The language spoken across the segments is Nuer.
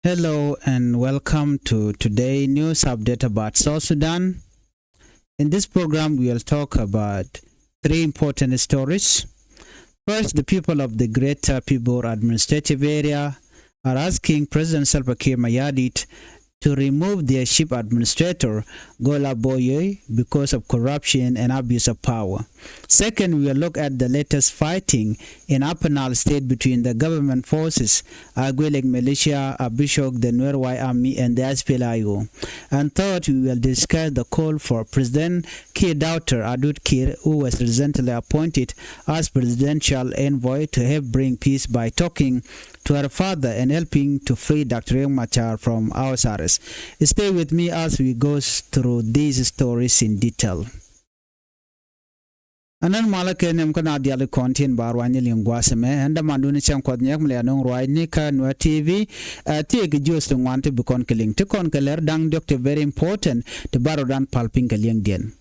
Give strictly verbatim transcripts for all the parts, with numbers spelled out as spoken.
Hello and welcome to today news update about South Sudan. In this program, we'll talk about three important stories. First, the people of the Greater Pibor Administrative Area are asking President Salva Kiir Mayardit to remove their chief administrator, Gola Boye, because of corruption and abuse of power. Second, we will look at the latest fighting in Upper Nile State between the government forces, Agwelek militia, Abishok, the Nuer White Army, and the S P L A I O. And third, we will discuss the call for President Kiir daughter, Adut Kiir, who was recently appointed as presidential envoy, to help bring peace by talking to her father and helping to free Doctor Riek Machar from house arrest. Stay with me as we go through these stories in detail. Ɛn nɛn malä kɛ nhiam kä na diali kɔn tin ba ruany liŋ gua̱a̱th ɛmɛ, ɛn dämandun cäŋ Kuɔth Nyiɛk mi lɛ anɔŋ ruaacni kä Nuer T V. Ɛ, thiek jiöth ti ŋuan ti bi kɔn kɛ liŋ ti kɔn kɛ lɛr da̱ŋ diɔ̱k ti very important ti ba rɔdan pal piny kɛ liŋdiɛn.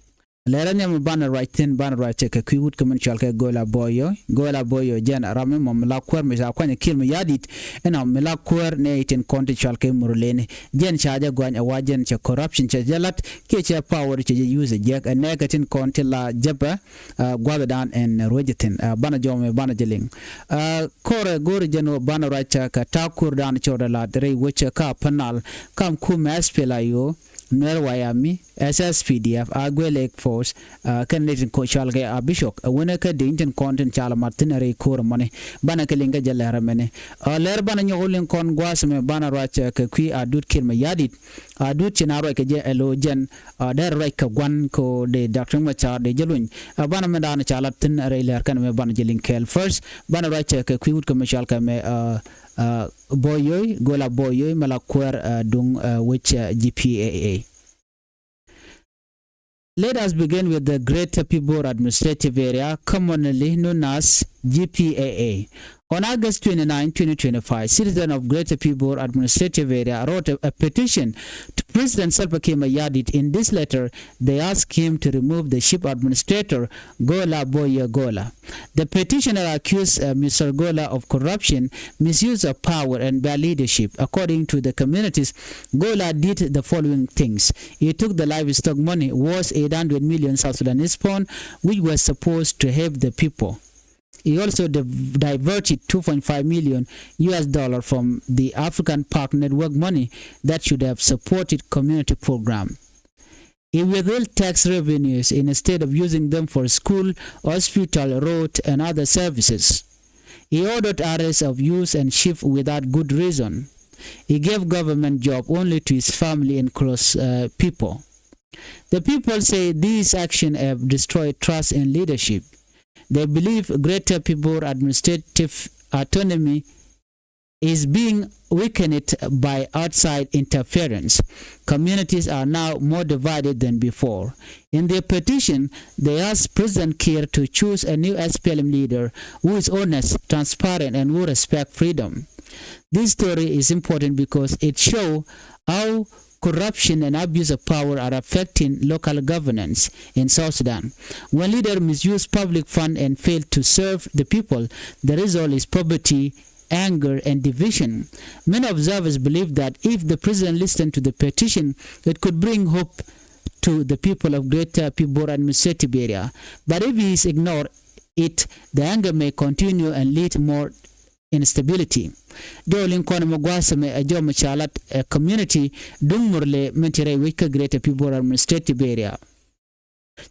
Lɛr ɛn nhiam banɛ ruac thi̱n, banɛ ruac cɛ kɛ kui̱ wut kä min cɔal kɛ Gola Boyo. Gola Boyo jɛn ram mi mɔ mi la kuäär mi ca kuany Kiir Mayardit, ɛn ɔ mi la kuäär nɛ itin kɔn ti cɔal kɛ Murleni. Jɛn ca jɛ gɔany ɛ wa jɛn cɛ corruption cɛ jɛ lat kiɛ cɛ power cɛ jɛ use ɛ jiɛk ɛ nɛɛkɛ tin kɔn ti la jɛpɛ, ɛ, gua̱thdan ɛn ruecɛ thi̱n. Ɛ, banɛ jɔmɛ banɛ jɛ liŋ. Ɛ, kɔrɛ go̱o̱rɛ jɛn ɣöö banɛ ruac cɛ kɛ ta̱a̱ kuäärdan cɔɔdɛ lat rɛy wecɛ kä Upper Nile, kam kumɛ S P L A I O, Nuer White Army, S S P D F, Agwelek Force, ɛ, kɛn ni tin kɔn cɔal kɛ Abishok, ɛ, wänɛ kä deny tin kɔn tin ca la mat thi̱n rɛy ko̱r ɛmɔni. Banɛ kɛ liŋ kɛ jɛ lɛr ɛmɛni. Ɛ, lɛr banɛ nyɔk liŋ kɔn gua̱a̱th ɛmɛ banɛ ruac, ɛ, kɛ kui̱ Adut Kiir Mayardit. Adut ci na ruac kɛ jɛ ɛ lo̱ jɛn, ɛ, dee ruac kɛ gua̱n ko dee Doctor Machar dee jɛ luny. Ɛ, banɛ mɛ da̱a̱n ca la thi̱n rɛy lɛr kɛn mɛ banɛ jɛ liŋ kɛɛl. First, banɛ ruac, ɛ, kɛ kui̱ wut kɛ mɛ cɔal kɛ mɛ, ɛ, ɛ, Boyoy, Gola Boyoy, mɛ la kuäär, ɛ, duŋ, ɛ, wec, ɛ, G P A A. Let us begin with the Greater Pibor Administrative Area, commonly known as G P A A. On August twenty-nine, twenty twenty-five, citizens of Greater Pibor Administrative Area wrote a, a petition to President Salva Kiir Mayardit. In this letter, they asked him to remove the chief administrator, Gola Boye Gola. The petitioner accused, uh, Mister Gola of corruption, misuse of power, and bad leadership. According to the communities, Gola did the following things. He took the livestock money worth eight hundred million South Sudanese pound, which was supposed to help the people. He also div-, diverted two point five million U S dollar from the African Park Network money that should have supported community program. He withheld tax revenues instead of using them for school, hospital, road, and other services. He ordered arrest of youth and chief without good reason. He gave government job only to his family and close, uh, people. The people say these actions have destroyed trust in leadership. They believe Greater Pibor Administrative Autonomy is being weakened by outside interference. Communities are now more divided than before. In their petition, they ask President Kiir to choose a new S P L M leader who is honest, transparent, and who respects freedom. This story is important because it shows how corruption and abuse of power are affecting local governance in South Sudan. When leaders misuse public fund and fail to serve the people, the result is poverty, anger, and division. Many observers believe that if the president listened to the petition, it could bring hope to the people of Greater Pibor Administrative Area. But if he is ignored, it, the anger may continue and lead more instability. Jɔw liŋ kɔn mɛ gua̱a̱th mɛ ɛ jɔw mɛ ca lat ɛ community duŋ Murle min te rɛy wec kä Greater Pibor Administrative Area.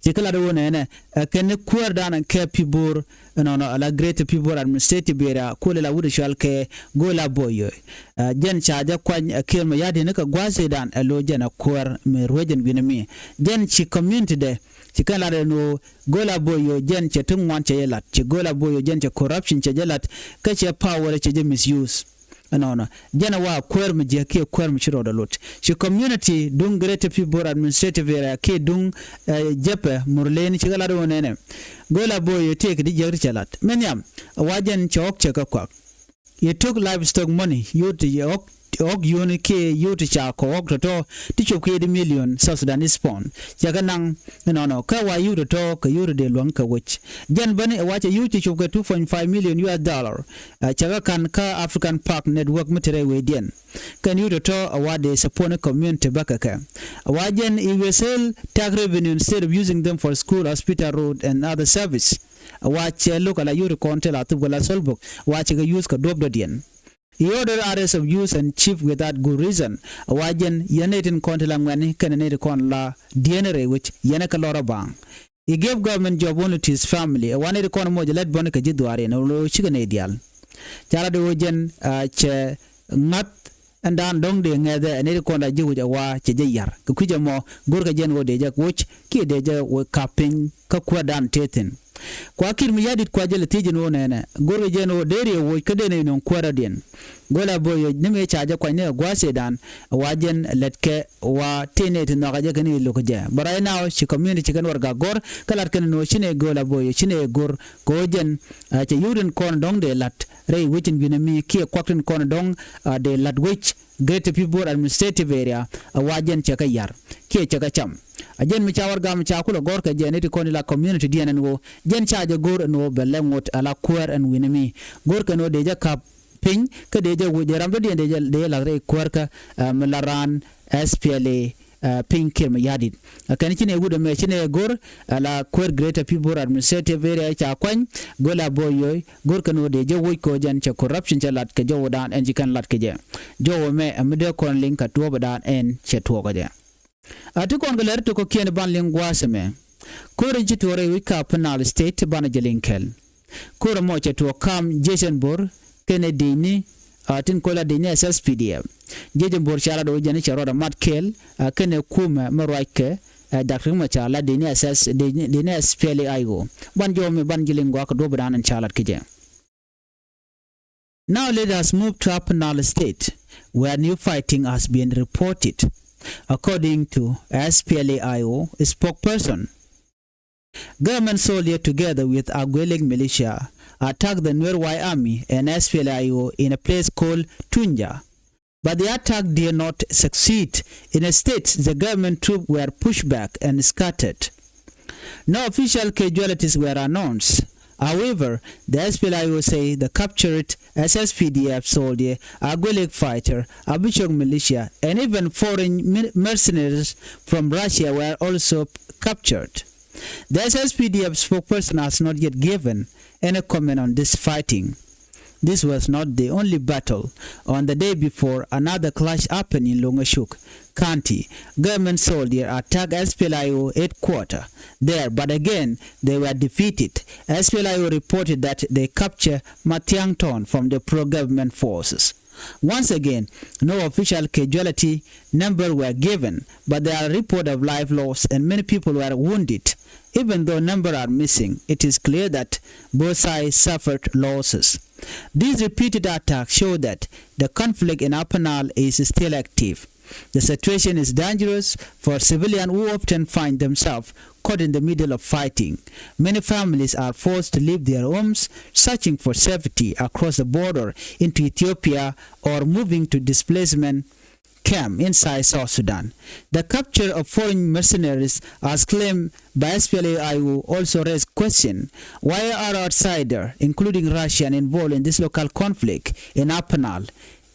Ci kä lat wä nɛnɛ ɛ kɛn ni kuäär dan kɛ Pibor ɛnɔnɔ ala Greater Pibor Administrative Area kuɔl la wut cual kɛ Gola Boyo. Ɛ jɛn ca jɛ kuany ɛ Kiir Mayardit ni kɛ gua̱a̱th dan ɛ lo̱ jɛn ɛ kuäär mi ruecɛn wi̱ni mi. Jɛn ci community dɛ ci kɛn lat ɛn ɣöö Gola Boyo jɛn cɛ ti ŋuan cɛ jɛ lat, ci Gola Boyo jɛn cɛ corruption cɛ jɛ lat, kä cɛ power cɛ jɛ misuse. Ɛnɔnɔ jɛn ɛ wa kuäär mi jiäk kiɛ kuäär mi ci rɔɔdɛ lot. Ci community duŋ Greater Pibor Administrative Area kiɛ duŋ, eh, jɛpɛ Murleni ci kɛ lat wä nɛnɛ. Gola Boyo tëëk di jiäk ti cɛ lat. Mɛn yam ɛ wa jɛn cɛ ɣɔk cɛ kɛ kuak. He took livestock money, yot ti ɣɔk ɣɔ̱k yio̱o̱ni kiɛ yio̱w ti ca kɔ ɣɔ̱k tɔ̱tɔ̱ ti cop kɛ eighty million South Sudanese pound. Cɛ kɛ naŋ inɔnɔ kä wa yio̱w tɔ̱tɔ̱ kɛ yio̱w ti dee luäŋ kɛ wec. Jɛn bäni ɛ wa cɛ yio̱w ti cop kɛ two point five million U S dollar. Cɛ kɛ ka̱n kä African Park Network mi te rɛy wecdiɛn. Kɛn yio̱w tɔ̱tɔ̱ ɛ wa dee support ni community bäkɛ kɛ. Ɛ wa jɛn i̱ withheld tax revenue instead of using them for school, hospital, road and other service. Ɛ wa cɛ lo̱k ala yio̱w ti kɔn te la thup kɛ la Solbok. Ɛ wa cɛ kɛ use kɛ duɔ̱p dɔ̱diɛn. He ordered arrest of youth and chief without good reason. Ɛ wa jɛn yɛn nɛy tin kɔn ti la ŋuɛ̈tni kɛnɛ nɛy ti kɔn la dieen rɛy wec yɛn ɛ kɛ lɔr ɛ baaŋ. He gave government job only to his family. Ɛ wa nɛy ti kɔn moc ɛ lät bɔni kɛ ji̱ dhuaar yɛn ɛ lo̱ cikɛ nɛy diaal. Ca lat ɛ ɣöö jɛn cɛ ŋa̱th ɛn daan dɔ̱ŋ dee ŋɛthɛ ɛ nɛy ti kɔn la ji̱ wec ɛ wa cɛ jɛ yar kɛ kui̱c ɛmɔ. Go̱rkɛ jɛn ɣöö dee jɛ woc kiɛ dee jɛ wä kap piny kä kuäärdan tëë thi̱n. Kua Kiir Mayardit kua jɛ lɛ thiec ɛn ɣöö nɛnɛ go̱rkɛ jɛn ɣöö dee riɛw woc kä dee nɛy nöŋ kuäärdiɛn. Go̱o̱lɛ bo̱o̱ yoc ni mëë ca jɛ kuany ni ɛ gua̱a̱th ëëdan ɛ wa jɛn lɛtkɛ wa tëë nɛy ti nhɔakä jɛ kɛn i̱ lo̱k jɛ. But right now ci community ci kɛn warɛgak go̱r kä lat kɛn ɛn ɣöö ci nɛy go̱o̱lɛ bo̱o̱ yoc ci nɛy go̱r kɛ ɣöö jɛn cɛ yio̱w tin kɔn dɔ̱ŋ dee la̱t rɛy wec in wi̱nɛ mi kiɛ kuak tin kɔn dɔ̱ŋ dee la̱t wec Greater Pibor Administrative Area. Ɛ wa jɛn cɛ kɛ yar kiɛ cɛ kɛ cam. A jɛn mi ca warɛgak mi ca kulɛ gɔ̱r kɛ jɛ nɛy ti kɔn ila community diɛn ɛn ɣöö jɛn ca jɛ go̱r ɛn ɣöö bɛ lɛ ŋot ala kuäär ɛn wi̱nɛ mi. Go̱r kɛn ɣöö dee jɛ kap piny kä dee jɛ woc dee ram dɔ̱diɛn dee jɛ dee jɛ la̱th rɛy kuäärkä mi la raan S P L A piny Kiir Mayardit. Kɛn ci nɛy wut ɛmɛ ci nɛy go̱r ala kuäär Greater Pibor Administrative Area ca kuany. Go̱o̱lɛ bo̱o̱ yoc go̱r kɛn ɣöö dee jɛ woc kɛ ɣöö jɛn cɛ corruption cɛ lat kɛ jɔwädan ɛn ci kɛn lat kɛ jɛ. Jɔwä mɛ ɛ mi dee kɔn liŋ kɛ tuɔɔpdan ɛn cɛ tuɔɔkä jɛ. A ti kɔn kɛ lɛr ti kɔ̱kiɛn ban liŋ gua̱a̱th ɛmɛ. Ko̱r in ci tuɔɔk rɛy wec kä Upper Nile State banɛ jɛ liŋ kɛl. Ko̱r ɛmɔ cɛ tuɔɔk kam Jiec ɛn Bor kɛnɛ di̱cni a tin ko̱la di̱cni S S P D F. Jiec ɛn Bor ca lat ɣöö jɛn cɛ rɔɔdɛ mat kɛl a kɛnɛ kumɛ mi ruackɛ ɛ Dak Riek Machar la di̱cni S S di̱cni S P L A I O. Ban jɔw mi ban ji̱ liŋ gua̱a̱k kɛ duɔ̱pdan ɛn ca lat kɛ jɛ. Now let us move to Upper Nile State, where new fighting has been reported. According to S P L A I O spokesperson, government soldier together with Agwelek militia attacked the Nuer White Army and S P L A I O in a place called Tunja. But the attack did not succeed. Instead, the government troops were pushed back and scattered. No official casualties were announced. However, the S P L A I O say the captured S S P D F soldier, Agwelek fighter, Abushok militia, and even foreign mer-, mercenaries from Russia were also captured. The S S P D F spokesperson has not yet given any comment on this fighting. This was not the only battle. On the day before, another clash happened in Longashuk County. Government soldiers attacked S P L A I O headquarters there, but again, they were defeated. S P L A I O reported that they captured Matiang Town from the pro-government forces. Once again, no official casualty number were given, but there are reports of life lost and many people were wounded. Even though numbers are missing, it is clear that both sides suffered losses. These repeated attacks show that the conflict in Upper Nile is still active. The situation is dangerous for civilians who often find themselves caught in the middle of fighting. Many families are forced to leave their homes, searching for safety across the border into Ethiopia or moving to displacement camp inside South Sudan. The capture of foreign mercenaries, as claimed by S P L A I O, also raised question: why are outsiders, including Russian, involved in this local conflict in Upper Nile?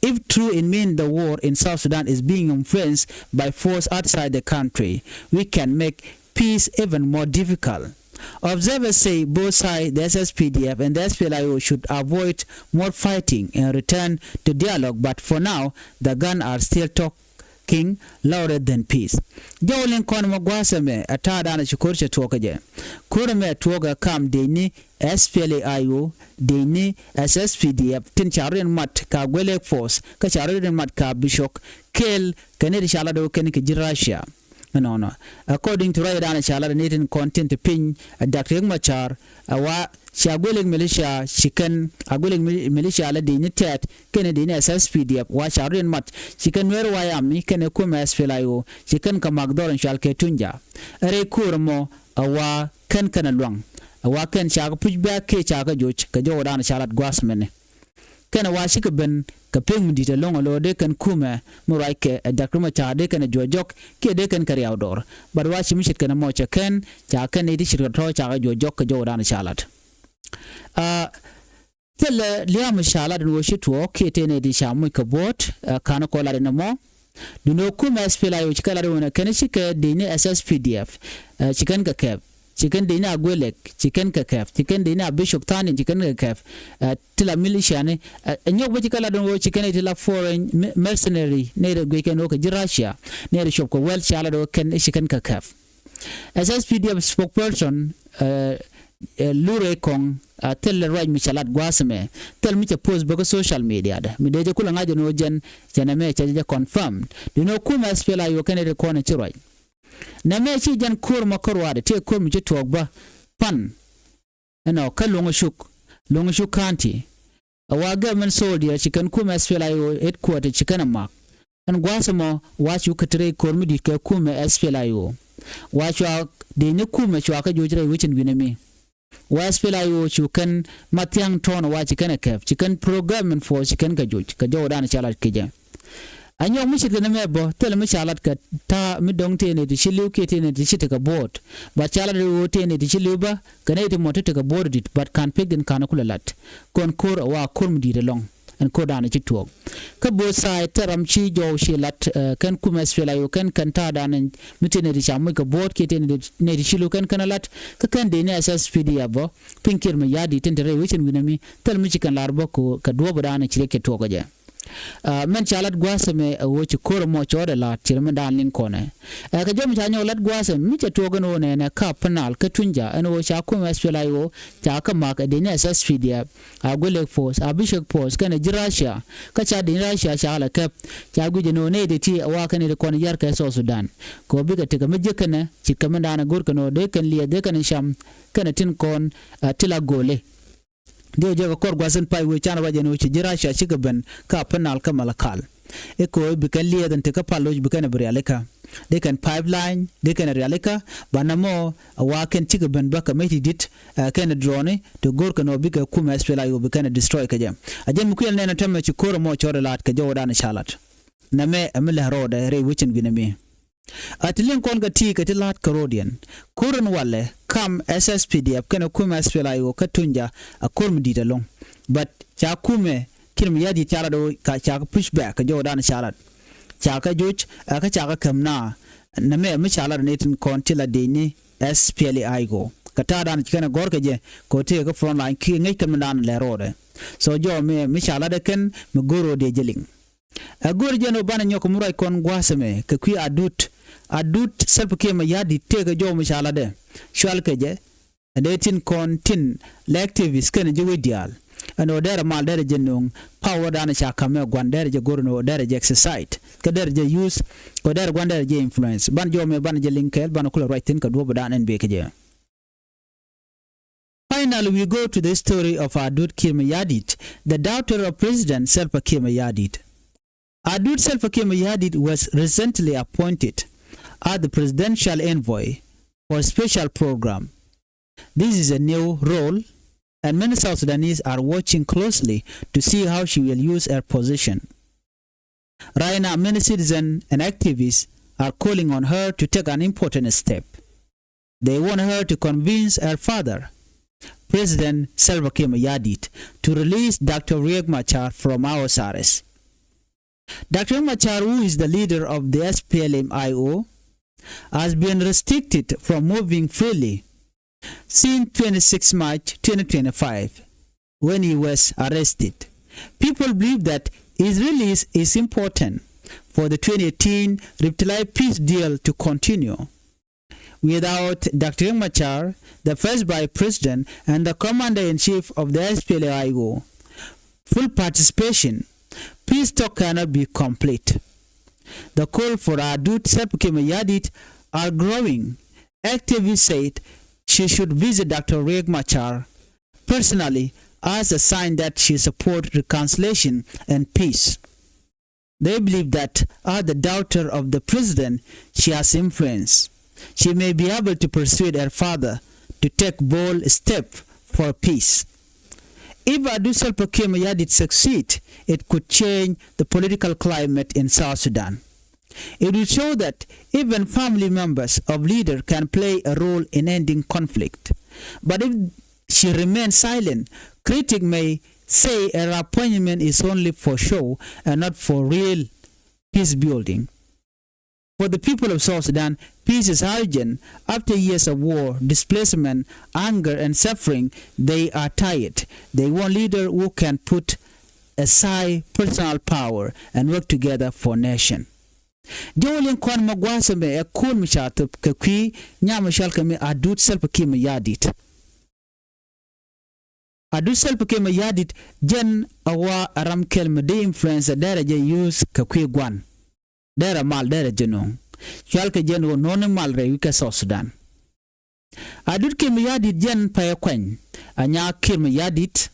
If true, it means the war in South Sudan is being influenced by force outside the country, which can make peace even more difficult. Observers say both sides, the S S P D F and the S P L A I O, should avoid more fighting and return to dialogue, but for now, the guns are still talking louder than peace. Jɔw liŋ kɔn mɛ gua̱a̱th ɛmɛ ɛ ta̱a̱ da̱a̱n ci ko̱r cɛ tuɔɔk kɛ jɛ. Ko̱r ɛmɛ tuɔɔk ɛ kam dee ni S P L A I O, dee ni S S P D F, tin ca rɔ̱diɛn mat ka Agwelek force, kä ca rɔ̱diɛn mat ka Abushok, kɛl kɛ ni ti ca lat ɛ wä kɛn kɛ ji̱ Russia. Ɛnɔnɔ. According to ruacdan ca lat ni tin kɔn tin te piny, ɛ Dak Riek Machar, ɛ wa ca Agwelek militia, ci kɛn Agwelek mi-, militia la dee ni tɛt kɛnɛ dee ni S S P D F, wa ca rɔ̱diɛn mat, ci kɛn Nuer White Army kɛnɛ kumɛ S P L A I O, ci kɛn kɛ mak dhɔr in cual kɛ Tunja. Ɛ rɛy ko̱r ɛmɔ, ɛ wa kɛn kɛn ɛ luaŋ, ɛ wa kɛn ca kɛ push back kiɛ ca kɛ joc kɛ jɔwdan ca lat gua̱a̱th mɛni. kɛnɛ wa cikɛ ben kɛ pek mi di̱t ɛlɔ̱ŋ ɛ lo̱ dee kɛn kumɛ mi ruac kɛ ɛ Dr. Machar dee kɛnɛ juɔc jɔk kiɛ dee kɛn kɛ riaw dɔr. But wa ci mi ce̱tkɛ nɛmɔ cɛ kɛn ca kɛn nɛy ti ce̱tkɛ tɔ̱ ca kɛ juɔc jɔk kɛ jɔwdan ca lat. Thilɛ lia̱a̱ mi ca lat ɛn ɣöö ci tuɔɔk kiɛ tëë nɛy ti ca moc kɛ buɔ̱ɔ̱t. Ka̱n kɔ lat ɛn ɛmɔ. Duundɛ ɣöö kumɛ SPLA-IO ci kɛ lat ɛn ɣöö nɛ kɛn cikɛ dec ni SSPDF, ci kɛn kɛ kɛp, ci kɛn dec ni Aguelek, ci kɛn kɛ kɛp, ci kɛn dec ni Abishok Thanin, ci kɛn kɛ kɛp. Ti la militiani ɛ nyɔk bä ci kɛ lat ɛn ɣöö ci kɛn nɛy ti la foreign mercenary, nɛy rɛ guic kɛn ɣöö kɛ ji̱ Russia, nɛy rɛ cop kɛ wɛl ca lat ɣöö kɛn ci kɛn kɛ kɛp. SSPDF spokesperson Lurey Kong a thil ruac mi ca lat gua̱a̱th ɛmɛ, thil mi cɛ post bä kä social media dɛ mi dee jɛ kulɛ ŋa̱c ɛn ɣöö jɛn cɛ nɛmɛ cɛ jɛ confirmed. Duundɛ ɣöö kumɛ SPLA-IO kɛn nɛy ti kɔn ci ruac. Nɛmɛ ci jɛn ko̱r mɔ kä ruaadɛ tëë ko̱r mi ci tuɔɔk bä pan ɛnɔ kä Luŋ Cuk, Luŋ Cuk County. Ɛ wa government soldier ci kɛn kumɛ SPLA-IO headquarter ci kɛn ɛ mak. Ɛn gua̱a̱th ɛmɔ wa cu kä ti rɛy ko̱r mi di̱t kɛ kumɛ SPLA-IO. Wa cua dec ni kumɛ cua kä joc rɛy wecin wi̱nɛ mi. Wa SPLA-IO cu kɛn Mathiaŋ Tɔn wa ci kɛn ɛ kɛp, ci kɛn pro government force ci kɛn kɛ joc kɛ jɔwdan ca lat kecɛ. A nyɔk mi ce̱tkɛ nɛmɛ bä thilɛ mi ca lat kɛ ta̱a̱ mi dɔ̱ŋ tëë nɛy ti ci li̱w kiɛ tëë nɛy ti ci tekɛ buɔ̱ɔ̱t. But ca lat ɣöö tëë nɛy ti ci li̱w bä kɛ nɛy ti mɔ ti tekɛ buɔ̱ɔ̱t di̱t, but ka̱n pekdin ka̱n kulɛ lat. Kɔn ko̱r ɛ wa ko̱r mi di̱i̱t ɛlɔ̱ŋ. Ɛn ko̱rdan ci tuɔɔk kä both side, te ram ci jɔw ci lat kɛn kumɛ SPLA-IO kɛn kɛn ta̱a̱dan mi tëë nɛy ti ca moc kɛ buɔ̱ɔ̱t kiɛ tëë nɛy ti ci li̱w kɛn kɛn lat. Kä kɛn dec ni SSPDF bä piny kiɛt mi ya̱di̱t tin te rɛy wecin wi̱nɛ mi thil mi ci kɛn lar bä kɛ duɔ̱ɔ̱pdan ci riɛk cɛ tuɔɔk kɛ jɛ. Mɛn ca lat gua̱a̱th ɛmɛ ɛ ɣöö ci ko̱r ɛmɔ cɔɔdɛ la̱a̱t ci rɛ mɛn da̱a̱n liŋ kɔnɛ. Ɛ kɛ jɔm ca nyɔk lat gua̱a̱th ɛmɛ mi cɛ tuɔɔk ɛn ɣöö nɛnɛ ka̱p Pɛnal kä Tunya ɛn ɣöö ca kumɛ SPLA-IO ca kä mak ɛ dec ni SSPDF, Aguelek Force, Abishek Force kɛnɛ ji̱ Russia. Kä ca dec ni Russia ca lɛ kɛp ca guic ɛn ɣöö nɛy ti ti ɛ wa kɛn nɛy ti kɔn yar kɛ South Sudan. Kɛ ɣöö bikɛ tekɛ mi jiäk kɛnɛ ci kɛ mɛn da̱a̱n ɛ go̱r kɛn ɣöö dee kɛn liɛth dee kɛn cam kɛnɛ tin kɔn ti la go̱o̱le. Diɛw jɛ kɛ kɔr gua̱th in pay wee can ruac ɛn ɣöö ci ji̱ Russia cikɛ ben kä Pɛnal kä Malakal. I̱ kɛ ɣöö bi kɛn liɛɛth in te kä pal loc bi kɛn ɛ bi rialikä. Dee kɛn pipeline dee kɛn ɛ rialikä. Banɛ mɔ a wa kɛn cikɛ ben bä kɛ mec ti di̱t ɛ kɛn ɛ drone ti go̱r kɛn ɣöö bikɛ kumɛ SPLA-IO bi kɛn ɛ destroy kɛ jɛ. A jɛn mi kuɛl nɛn ɛ tämɛ ci ko̱r ɛmɔ cɔɔdɛ la̱a̱t kɛ jɔwdan ca lat. Nɛmɛ ɛ mi lɛ ro̱o̱dɛ rɛy wecin wi̱nɛ mi. A ti liŋ kɔn kɛ ti kɛ ti la̱a̱t kɛ ro̱diɛn. Ko̱r in walɛ kam SSPDF kɛnɛ kumɛ SPLA-IO kä Tunya a ko̱r mi di̱i̱t ɛlɔ̱ŋ. But ca kumɛ kiɛt mi ya̱di̱t ca lat ɣöö ca kɛ push back kɛ jɔwdan ca lat. Ca kɛ joc ɛ kä ca kɛ käm na nɛmɛ mi ca lat ni tin kɔn ti la dec ni SPLA-IO. Kɛ ta̱a̱dan ci kɛn ɛ gɔ̱r kɛ jɛ kɛ ɣöö tëëkɛ front line kiɛ ŋäc kɛn mi dan lɛ ro̱o̱dɛ. So jɔw mi mi ca lat ɛ kɛn mi go̱r ɣöö dee jɛ liŋ. Ɛ go̱o̱r jɛn ɔ banɛ nyɔk mi ruac kɔn gua̱a̱th ɛmɛ kɛ kui̱ Adut. Adut Salva Kiir Mayardit tëëkɛ jɔw mi ca latdɛ cual kɛ jɛ. Ɛ dee tin kɔn tin lɛ activist kɛnɛ ji̱ wec diaal. Ɛn ɣöö derɛ mal derɛ jɛ nöŋ power danɛ ca ka̱m ɛ gua̱n derɛ jɛ go̱r ɛn ɣöö derɛ jɛ exercise kɛ derɛ jɛ use kɛ derɛ gua̱n derɛ jɛ influence. Ban jɔw mɛ banɛ jɛ liŋ kɛɛl banɛ kulɛ ruac thi̱n kɛ duɔ̱ɔ̱p dan ɛn bek kɛ jɛ. Finally, we go to the story of Adut Kiir Mayardit, the daughter of President Salva Kiir Mayardit. Adut Salva Kiir Mayardit was recently appointed as the presidential envoy for a special program. This is a new role, and many South Sudanese are watching closely to see how she will use her position. Right now, many citizens and activists are calling on her to take an important step. They want her to convince her father, President Salva Kiir Mayardit, to release Doctor Riek Machar from house arrest. Doctor Riek Machar, who is the leader of the S P L M I O, has been restricted from moving freely since twenty-six March twenty twenty-five, when he was arrested. People believe that his release is important for the twenty eighteen Reptile peace deal to continue. Without Doctor Riek Machar, the first vice president and the commander-in-chief of the S P L A I O, full participation, peace talk cannot be complete. The call for Adut Salva Kiir Mayardit are growing. Activists said she should visit Doctor Riek Machar personally as a sign that she supports reconciliation and peace. They believe that as the daughter of the president, she has influence. She may be able to persuade her father to take bold step for peace. If Adut Salva Kiir Mayardit succeed, it could change the political climate in South Sudan. It will show that even family members of leader can play a role in ending conflict. But if she remains silent, critics may say her appointment is only for show and not for real peace building. For the people of South Sudan, peace is urgent. After years of war, displacement, anger, and suffering, they are tired. They want leader who can put aside personal power and work together for nation. Jɛ wä liŋ kɔn mɛ gua̱a̱th ɛmɛ ɛ ko̱n mi ca thop kɛ kui̱ nyam mi cɔal kɛ mi Adut Salva Kiir Mayardit. Adut Salva Kiir Mayardit jɛn a wa a ram kɛl mi dee influence derɛ jɛ use kɛ kui̱ gua̱n. Derɛ mal derɛ jɛ nuŋ. Cual kɛ jɛn wä no̱o̱ni mal rɛy wi̱c kɛ South Sudan. Adut Kiir Mayardit jɛn payɛ kuany a nyaa Kiir Mayardit.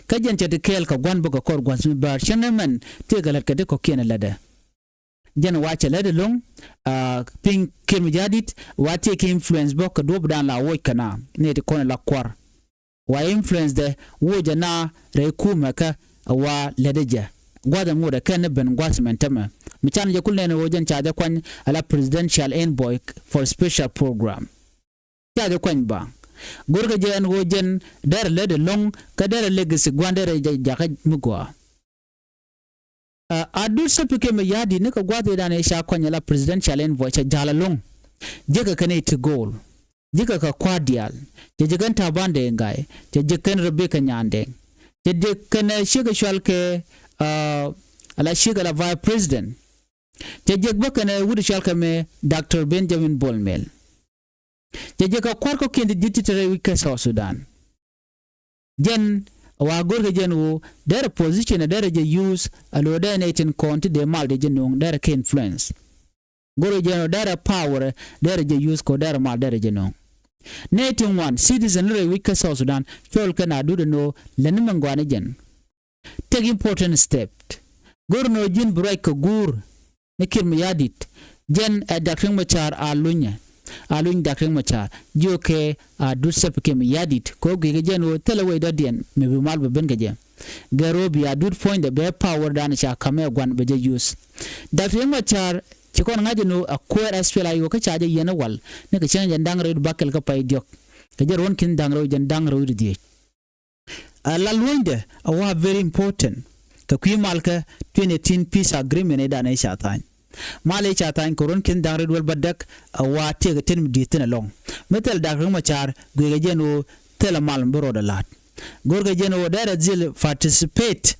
Kä jɛn cɛ ti kɛɛl kɛ gua̱n bä kɛ kɔr gua̱n mi bäär cäŋ ni mɛn tëëkɛ lät kɛ ti kɔ̱kiɛn ɛ lätdɛ. Jɛn wa cɛ lät ɛlɔ̱ŋ, a, piny Kiir Mayardit wa tëëkɛ influence bä kɛ duɔ̱pdan la woc kɛ na ni ti kɔn la kuar. Wa influence dɛ woc ɛ na rɛy kumɛ kä a wa lätdɛ jɛ. Gua̱th ɛŋut ɛ kɛn ni ben gua̱th mɛn tämɛ. Mi can jɛ kul nɛn ɣöö jɛn ca jɛ kuany ala presidential envoy for special program. Ca jɛ kuany ba. Go̱rkɛ jɛ ɛn ɣöö jɛn derɛ lät ɛlɔ̱ŋ kä derɛ legacy gua̱n derɛ jɛ jakä mi gɔaa. A, Adut Salva Kiir Mayardit ni kɛ gua̱th idan i̱ ca kuany ala presidential envoy cɛ jal ɛlɔ̱ŋ. Jekɛ kɛn i̱ ti go̱o̱l. Jekɛ kɛ kua̱r diaal. Cɛ jekɛn Taban Deng Gai. Cɛ jekɛn Rebecca Nyandeng. Cɛ jekɛn, ɛ, ciek i̱ cual kɛ, a, ala ciek ala vice president. Cɛ jek bä kɛn, ɛ, wut i̱ cual kɛ mɛ Doctor Benjamin Bol Mel. Cɛ jɛ kɛ kua̱r kɔ̱kiɛn ti di̱t ti te rɛy wi̱c kä South Sudan. Jɛn wa go̱rkɛ jɛn ɣöö derɛ position derɛ jɛ use a lo̱o̱ dee nɛy tin kɔn ti dee mal dee jɛ no̱o̱ŋ derɛ kɛ influence. Go̱rkɛ jɛn ɣöö derɛ power derɛ jɛ use kɛ derɛ mal derɛ jɛ no̱o̱ŋ. Nɛy tin ŋuan citizen rɛy wi̱c kä South Sudan cɔl kɛn a duut ɛn ɣöö lɛn ni mɛn gɔaa ni jɛn. Take important step. Go̱r ni ɣöö ji̱n bi ruac kɛ guur ni Kiir Mayardit. Jɛn ɛ Dak Riek Machar a lunyɛ. A luny Dak Riek Machar. Jiökɛ Adut Salva Kiir Mayardit. Kɛ ɣöö guikɛ jɛn ɣöö thilɛ wecdɔ̱diɛn mi bi mal bi ben kɛ jɛ. Gɛr ɣöö bi Adut puɔ̱nydɛ bɛ power dan ca ka̱mɛ gua̱n bɛ jɛ use. Dak Riek Machar ci kɔn ŋa̱c ɛn ɣöö a kuäär S P L A I O kä ca jɛ yiɛn ɛ wal. Ni kɛ cäŋ jɛn da̱ŋ rɛw bakɛl kä pay diɔ̱k. Kɛ jɛ ruɔ̱n ki̱n da̱ŋ rɛw jɛn da̱ŋ rɛw wi̱cdɛ dhieec. A la luɔ̱nydɛ a wa very important. Kɛ kui̱ mal kä twenty eighteen peace agreement i̱ dan i̱ ca tha̱a̱ny. Mal i̱ ca tha̱a̱ny kɛ ruɔ̱n ki̱n da̱ŋ rɛw duel bädäk a wa tiɛɛk ɛ ten mi di̱i̱t thi̱n ɛlɔ̱ŋ. Mi thil Dak Riek Machar guikɛ jɛn ɣöö thilɛ mal mi bi rɔɔdɛ la̱t. Go̱rkɛ jɛn ɣöö derɛ dhil participate.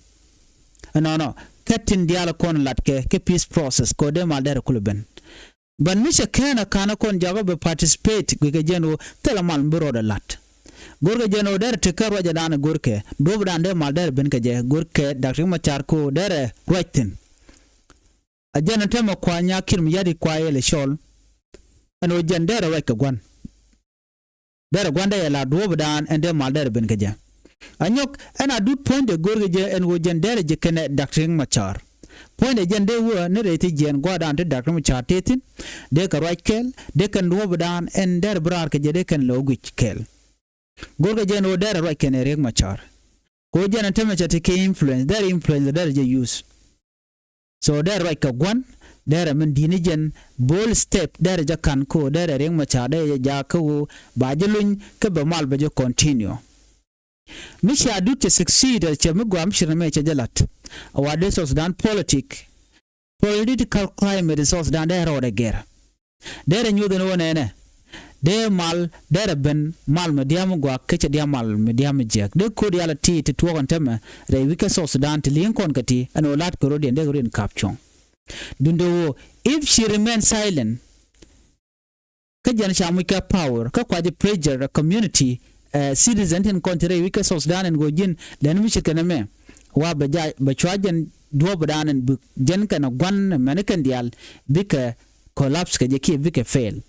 Ɛnɔnɔ kä tin diaal kɔn latkɛ kä peace process kɛ ɣöö dee mal derɛ kulɛ ben. But mi cɛ kɛn a ka̱n a kɔn jakä bɛ participate guikɛ jɛn ɣöö thilɛ mal mi bi rɔɔdɛ la̱t. Go̱rkɛ jɛn ɣöö derɛ tekɛ ruacɛ dan go̱rkɛ duɔ̱pdan dee mal derɛ ben kɛ jɛ go̱rkɛ Dak Riek Machar kɛ ɣöö derɛ ruac thi̱n. A jɛn ɛn täämɛ kua nyaa Kiir Mayardit kua yɛl ɛ cɔl. Ɛn ɣöö jɛn derɛ ruac kɛ gua̱n. Derɛ gua̱ndɛ yɛ la duɔ̱ɔ̱pdan ɛn dee mal derɛ ben kä jɛ. A nyɔk ɛn Adut puɔ̱nydɛ go̱rkɛ jɛ ɛn ɣöö jɛn derɛ ji̱ kɛnɛ Dak Riek Machar. Puɔ̱nydɛ jɛn dee wä ni rɛy ti jiɛɛn gua̱a̱rdan ti Dak Riek Machar tëë thi̱n. Dee kɛ ruac kɛɛl dee kɛn duɔ̱ɔ̱pdan ɛn derɛ bi raar kɛ jɛ dee kɛn lɛ wä guic kɛɛl. Go̱rkɛ jɛ ɛn ɣöö derɛ ruac kɛnɛ Riek Machar. Kɛ ɣöö jɛn ɛn tämɛ cɛ ti kɛ influence derɛ influence derɛ jɛ use. So derɛ ruac kɛ gua̱n derɛ min di̱t ni jɛn bold step derɛ jɛ ka̱n kä ɣöö derɛ Riek Machar derɛ jɛ jaak kä ɣöö ba jɛ luny kä bɛ mal bɛ jɛ continue. Mi cia Adut cɛ succeed cɛ mi gɔaa mi ci ri mɛ cɛ jɛ la̱t. A wa dee South Sudan politic, political climate in South Sudan derɛ rɔɔdɛ gɛr. Derɛ nyuth ɛn ɣöö nɛnɛ dee mal derɛ ben mal mi dia̱a̱ mi gua̱a̱k kä cɛ dia̱a̱ mal mi dia̱a̱ mi jiäk. Dee ko̱r diaal a ti ti tuɔɔk ɛn täämɛ rɛy wi̱c kä South Sudan ti li̱ŋ kɔn kɛ ti ɛn ɣöö la̱t kɛ rɔ̱diɛn dee kɛ rɔ̱diɛn ka̱p cuɔ̱ŋ. Duundɛ ɣöö if she remain silent, kä jɛn ca muc kɛ power kä kua jɛ pressure community, eh, citizen tin kɔn ti rɛy wi̱c kä South Sudan ɛn ɣöö ji̱n lɛn mi ce̱tkɛ nɛmɛ. Wa bɛ ja bɛ cua jɛn duɔ̱ɔ̱pdan ɛn bi jɛn kɛn ɛ gua̱n mɛn kɛn diaal bikɛ collapse kɛ jɛ kiɛ bikɛ fail.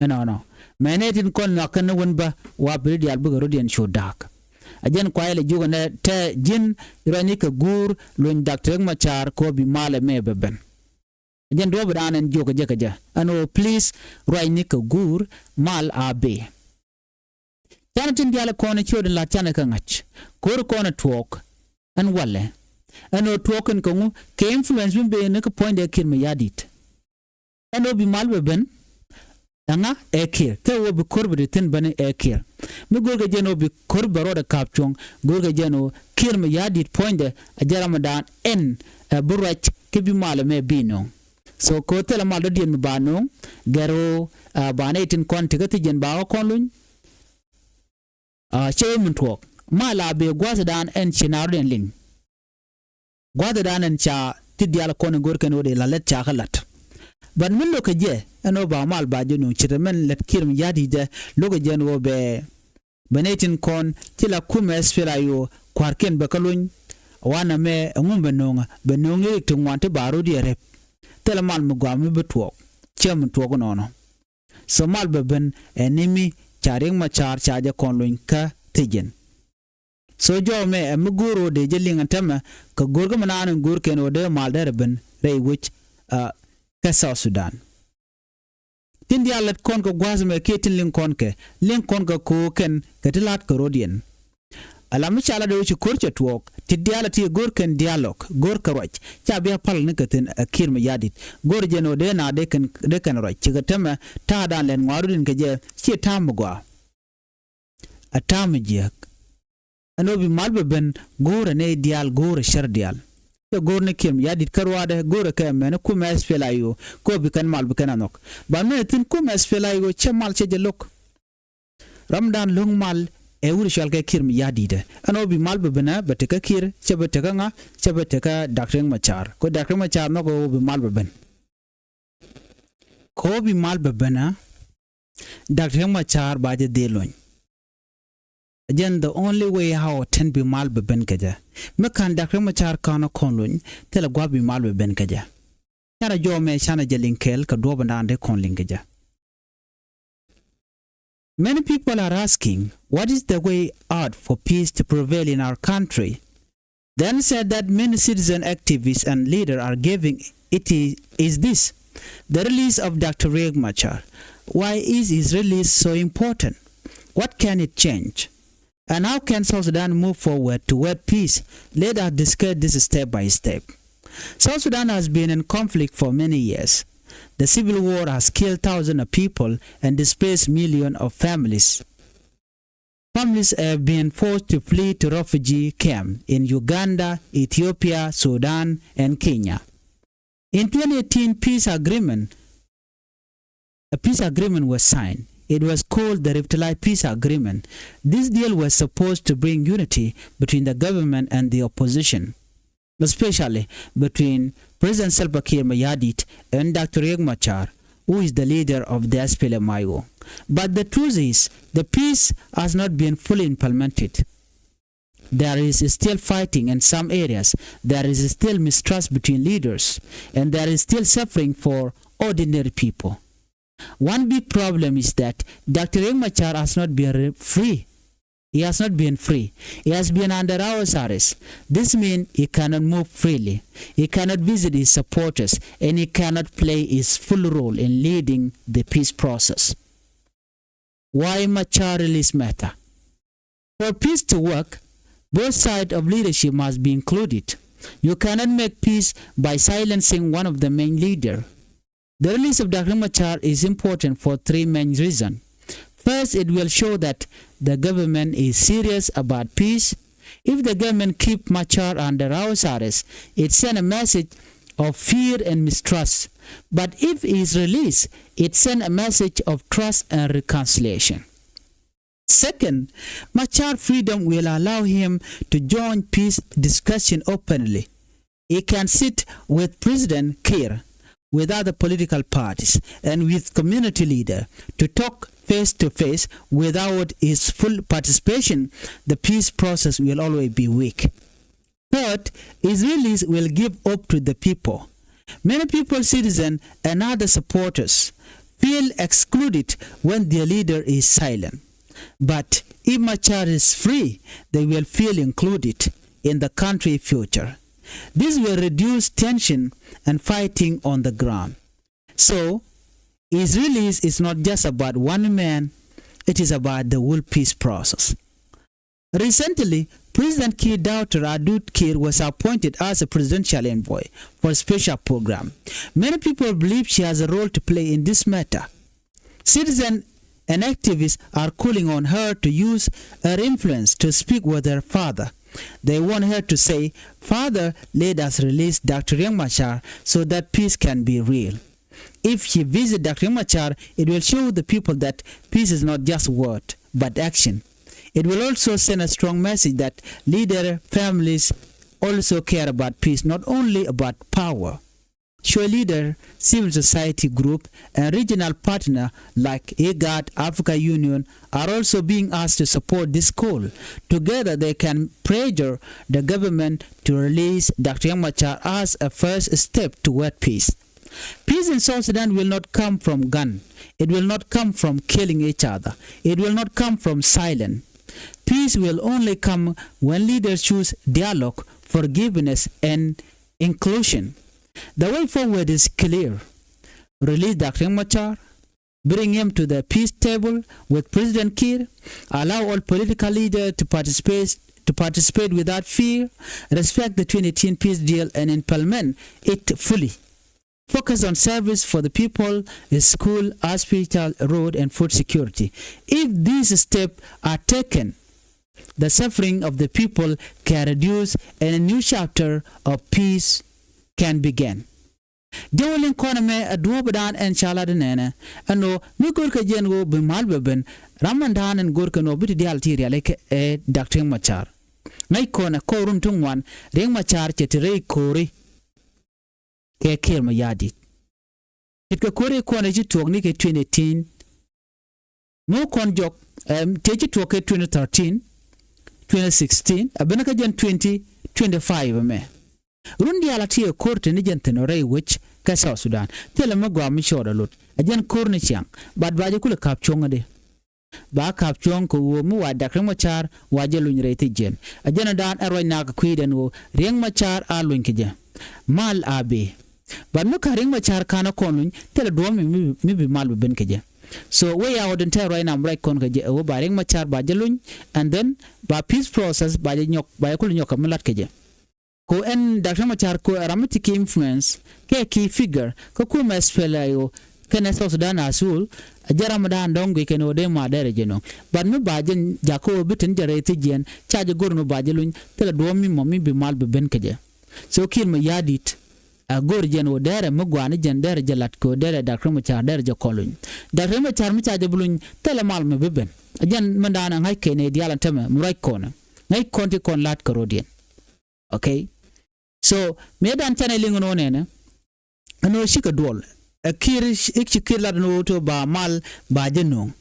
Ɛnɔnɔ mɛn ɛ tin kɔn nhɔak kɛn ni wän bä wa bi ri diaal bikɛ rɔ̱diɛn cu da̱a̱k. A jɛn kua jɛ lɛ jiök ɛn ɛ tɛ ji̱n ruacni kɛ guur luny Dak Riek Machar kɛ ɣöö bi mal ɛmɛ bɛ ben. Jɛn duɔ̱ɔ̱pdan ɛn jiök kɛ jɛ kɛ jɛ ɛn ɣöö please ruacni kɛ guur mal a bee. Canɛ tin diaal kɔn ciöt in lat canɛ kɛ ŋa̱c. Ko̱r kɔn ɛ tuɔɔk ɛn walɛ. Ɛn ɣöö tuɔɔk kɛn kɛ ŋu kɛ influence mi ben ni kɛ puɔ̱nydɛ Kiir Mayardit. Ɛn ɣöö bi mal bɛ ben ɛŋa ɛ Kiir kɛ ɣöö bi ko̱r bɛ ti thi̱n ben ɛ Kiir. Mi go̱rkɛ jɛn ɣöö bi ko̱r bɛ ruɔdɛ ka̱p cuɔ̱ŋ go̱rkɛ jɛn ɣöö Kiir Mayardit puɔ̱nydɛ a jɛ ramdan ɛn ɛ bi ruac kɛ bi mal ɛmɛ bi no̱o̱ŋ. So kɛ ɣöö thilɛ mal dɔ̱diɛn mi ba no̱o̱ŋ gɛr ɣöö ba nɛy tin kɔn ti kä thi̱jiɛn ba ɣä kɔn luny. Cɛ wä min tuɔɔk mal a bee gua̱thdan ɛn ci naarɔdiɛn liŋ. Gua̱thdan ɛn ca ti diaal kɔn in go̱rkɛn ɣöö dee la lät ca kä la̱t. But min lo̱kɛ jɛ ɛn ɣöö ba mal ba jɛ nuŋ ce̱t mɛn lät Kiir Mayardit jɛ lo̱kɛ jɛ ɛn ɣöö bɛ bɛ nɛy tin kɔn ci la kumɛ SPLA-IO kua̱rkiɛn bɛ kä luny. Wanɛ mɛ ɛŋu bɛ no̱o̱ŋä bɛ no̱o̱ŋ irik ti ŋuan ti ba ro̱diɛ rep. Thilɛ mal mi gɔaa mi bi tuɔɔk cɛ min tuɔɔk inɔnɔ. So mal bɛ ben ɛ ni mi ca Riek Machar ca jɛ kɔn luny kä thi̱jiɛn. So jɔw mɛ ɛ mi go̱o̱r ɣöö dee jɛ liŋ ɛn tämɛ kɛ go̱o̱r kä mi naan in go̱o̱r kɛn ɣöö dee mal derɛ ben rɛy wec kä South Sudan. Tin diaal lät kɔn kɛ gua̱a̱th mɛ kiɛ tin liŋ kɔn kɛ liŋ kɔn kɛ ko̱o̱k kɛn kɛ ti la̱t kɛ ro̱diɛn. Ala mi ca lat ɣöö ci ko̱r cɛ tuɔɔk ti diaal a ti go̱o̱r kɛn diaal lɔk go̱o̱r kɛ ruac ca bia pal ni kɛ thi̱n ɛ Kiir Mayardit go̱o̱r jɛn ɣöö dee na dee kɛn dee kɛn ruac cikɛ tämɛ ta̱a̱dan lɛn ŋɔaarudin kɛ jɛ ciɛ ta̱a̱ mi gɔaa. A ta̱a̱ mi jiääk. Ɛn ɣöö bi mal bɛ ben go̱o̱rɛ nɛy diaal go̱o̱rɛ cär diaal. Cɛ go̱o̱r ni Kiir Mayardit kä ruaadɛ go̱o̱rɛ kɛ mɛn kumɛ SPLA-IO kɛ ɣöö bi kɛn mal bi kɛn a nhɔk. Ban mɛn thi̱n kumɛ SPLA-IO cɛ mal cɛ jɛ lo̱k. Ramdan lo̱ŋ mal ɛ wut cɔal kɛ Kiir Mayardit ɛ ɛn ɣöö bi mal bɛ ben ɛ bɛ tekä Kiir cɛ bɛ tekä ŋa cɛ bɛ tekä Dak Riek Machar kɛ ɣöö Dak Riek Machar nhɔk ɛ ɣöö bi mal bɛ ben. Kɛ ɣöö bi mal bɛ ben ɛ Dak Riek Machar ba jɛ dhil luny. Jɛn the only way how tɛn bi mal bɛ ben kɛ jɛ mi ka̱n Dak Riek Machar ka̱n ɔ kɔn luny thilɛ gua̱a̱p bi mal bɛ ben kɛ jɛ. Canɛ jɔw mɛ canɛ jɛ liŋ kɛɛl kɛ duɔ̱ɔ̱p in daan dee kɔn liŋ kɛ jɛ. Many people are asking, what is the way out for peace to prevail in our country? The answer that many citizen activists and leaders are giving it is, is this. The release of Doctor Riek Machar. Why is his release so important? What can it change? And how can South Sudan move forward toward peace? Let us discuss this step by step. South Sudan has been in conflict for many years. The civil war has killed thousands of people and displaced millions of families. Families have been forced to flee to refugee camps in Uganda, Ethiopia, Sudan, and Kenya. In twenty eighteen, peace agreement, a peace agreement was signed. It was called the Revitalized Peace Agreement. This deal was supposed to bring unity between the government and the opposition, especially between President Salva Kiir Mayardit and Doctor Riek Machar, who is the leader of the SPLM-IO. But the truth is, the peace has not been fully implemented. There is still fighting in some areas. There is still mistrust between leaders, and there is still suffering for ordinary people. One big problem is that Doctor Riek Machar has not been re- free. He has not been free. He has been under house arrest. This means he cannot move freely. He cannot visit his supporters, and he cannot play his full role in leading the peace process. Why Machar release matter? For peace to work, both sides of leadership must be included. You cannot make peace by silencing one of the main leader. The release of Doctor Machar is important for three main reasons. First, it will show that the government is serious about peace. If the government keep Machar under house arrest, it send a message of fear and mistrust. But if he is released, it send a message of trust and reconciliation. Second, Machar freedom will allow him to join peace discussion openly. He can sit with President Kiir, with other political parties, and with community leader to talk face to face. Without his full participation, the peace process will always be weak. Third, his release will give hope to the people. Many people, citizens, and other supporters feel excluded when their leader is silent. But if Machar is free, they will feel included in the country future. This will reduce tension and fighting on the ground. So, his release is not just about one man, It is about the whole peace process. Recently, President Kiir daughter Adut Kiir was appointed as a presidential envoy for a special program. Many people believe she has a role to play in this matter. Citizens and activists are calling on her to use her influence to speak with her father. They want her to say, "Father, let us release Doctor Riek Machar so that peace can be real." If she visit Doctor Riek Machar, it will show the people that peace is not just word, but action. It will also send a strong message that leader families also care about peace, not only about power. Show leader, civil society group, and regional partner like IGAD, Africa Union are also being asked to support this call. Together, they can pressure the government to release Doctor Riek Machar as a first step toward peace. Peace in South Sudan will not come from gun. It will not come from killing each other. It will not come from silence. Peace will only come when leaders choose dialogue, forgiveness, and inclusion. The way forward is clear. Release Doctor Riek Machar, bring him to the peace table with President Kiir, allow all political leaders to participate, to participate without fear, respect the twenty eighteen peace deal and implement it fully. Focus on service for the people, school, hospital, road, and food security. If these steps are taken, the suffering of the people can reduce and a new chapter of peace can begin. Jɛ wä liŋ kɔn ɛmɛ ɛ duɔ̱ɔ̱p dan ɛn ca lat inɛnɛ. Ɛn ɣöö mi görkɛ jɛ ɛn ɣöö bi mal bɛ ben, ram ɛn dan ɛn görkɛ ɛn ɣöö bi ti diaal ti rialikä ɛ Doctor Riek Machar. Ŋäc kɔn ɛ kɔr run ti ŋuan, Riek Machar cɛ ti rɛy ko̱ri kɛ Kiir Mayardit. Ce̱tkɛ ko̱ri kɔn ɛ ci tuɔɔkni kɛ twenty eighteen. Mi wä kɔn jɔk, ɛm, tëë ci tuɔɔk kɛ twenty thirteen, twenty sixteen, a ben kä jɛn twenty twenty-five ɛmɛ. Run diaal a ti ɛ ko̱r te ni jɛn thi̱n rɛy wec kä South Sudan. Thilɛ mi gɔaa mi cɔɔd a lot. A jɛn ko̱r ni ciaŋ. But ba jɛ kulɛ ka̱p cuɔ̱ŋ adi. Ba ka̱p cuɔ̱ŋ kɛ ɣöö mi wa Doctor Riek Machar wa jɛ luny rɛy thi̱jiɛn. A jɛn a daan ɛ ruac nak kui̱dɛn ɣöö Riek Machar a luny kɛ jɛ. Mal a bi. But mi ka Riek Machar ka̱n a kɔn luny, thilɛ duɔ̱ɔ̱p mi, mi, mi bi mal bi ben kɛ jɛ. So, wee ya ɣöö din tɛɛr ruac nam ruac kɔn kɛ jɛ, ɛ ɣöö ba Riek Machar ba jɛ luny, and then ba peace process ba jɛ nyɔk, ba jɛ kul nyɔk kɛ mi lat kɛ jɛ. Ko ɛn Doctor Machar ko ɛ ram mi ti ki influence, kɛ ki figure, kä kumɛ S P L A I O, kɛnɛ South Sudan Azul, a jɛ ram mi daan dɔ̱ŋ gui kɛn ɣöö dee ma dɛrɛ jɛ nɔ. But mi ba jɛ jakä ɣöö bi tin jɛ rɛy thi̱jiɛn, ca jɛ go̱r ni ba jɛ luny, thilɛ duɔ̱ɔ̱p mi mɔ mi bi mal bi ben kɛ jɛ. So Kiir Mayardit, a go̱r jɛn ɣöö dɛrɛ mi gua̱a̱ni jɛn dɛrɛ jɛ lat kɛ ɣöö dɛrɛ Doctor Machar dɛrɛ jɛ kɔn luny. Doctor Machar mi ca jɛ bi luny, thilɛ mal mi bi ben. A jɛn mi daan a ŋa̱c kɛn ɛ diaal ɛn tämɛ, mi ruac kɔn ɛ. Ŋäc kɔn ti kɔn la̱t kɛ rɔ̱diɛn. Okay. So mëë dan canɛ liŋ ɛn ɣöö nɛnɛ, ɛn ɣöö cikɛ duɔl. Ɛ Kiir, i̱ ci Kiir lat ɛn ɣöö to ba mal ba jɛ nööŋ.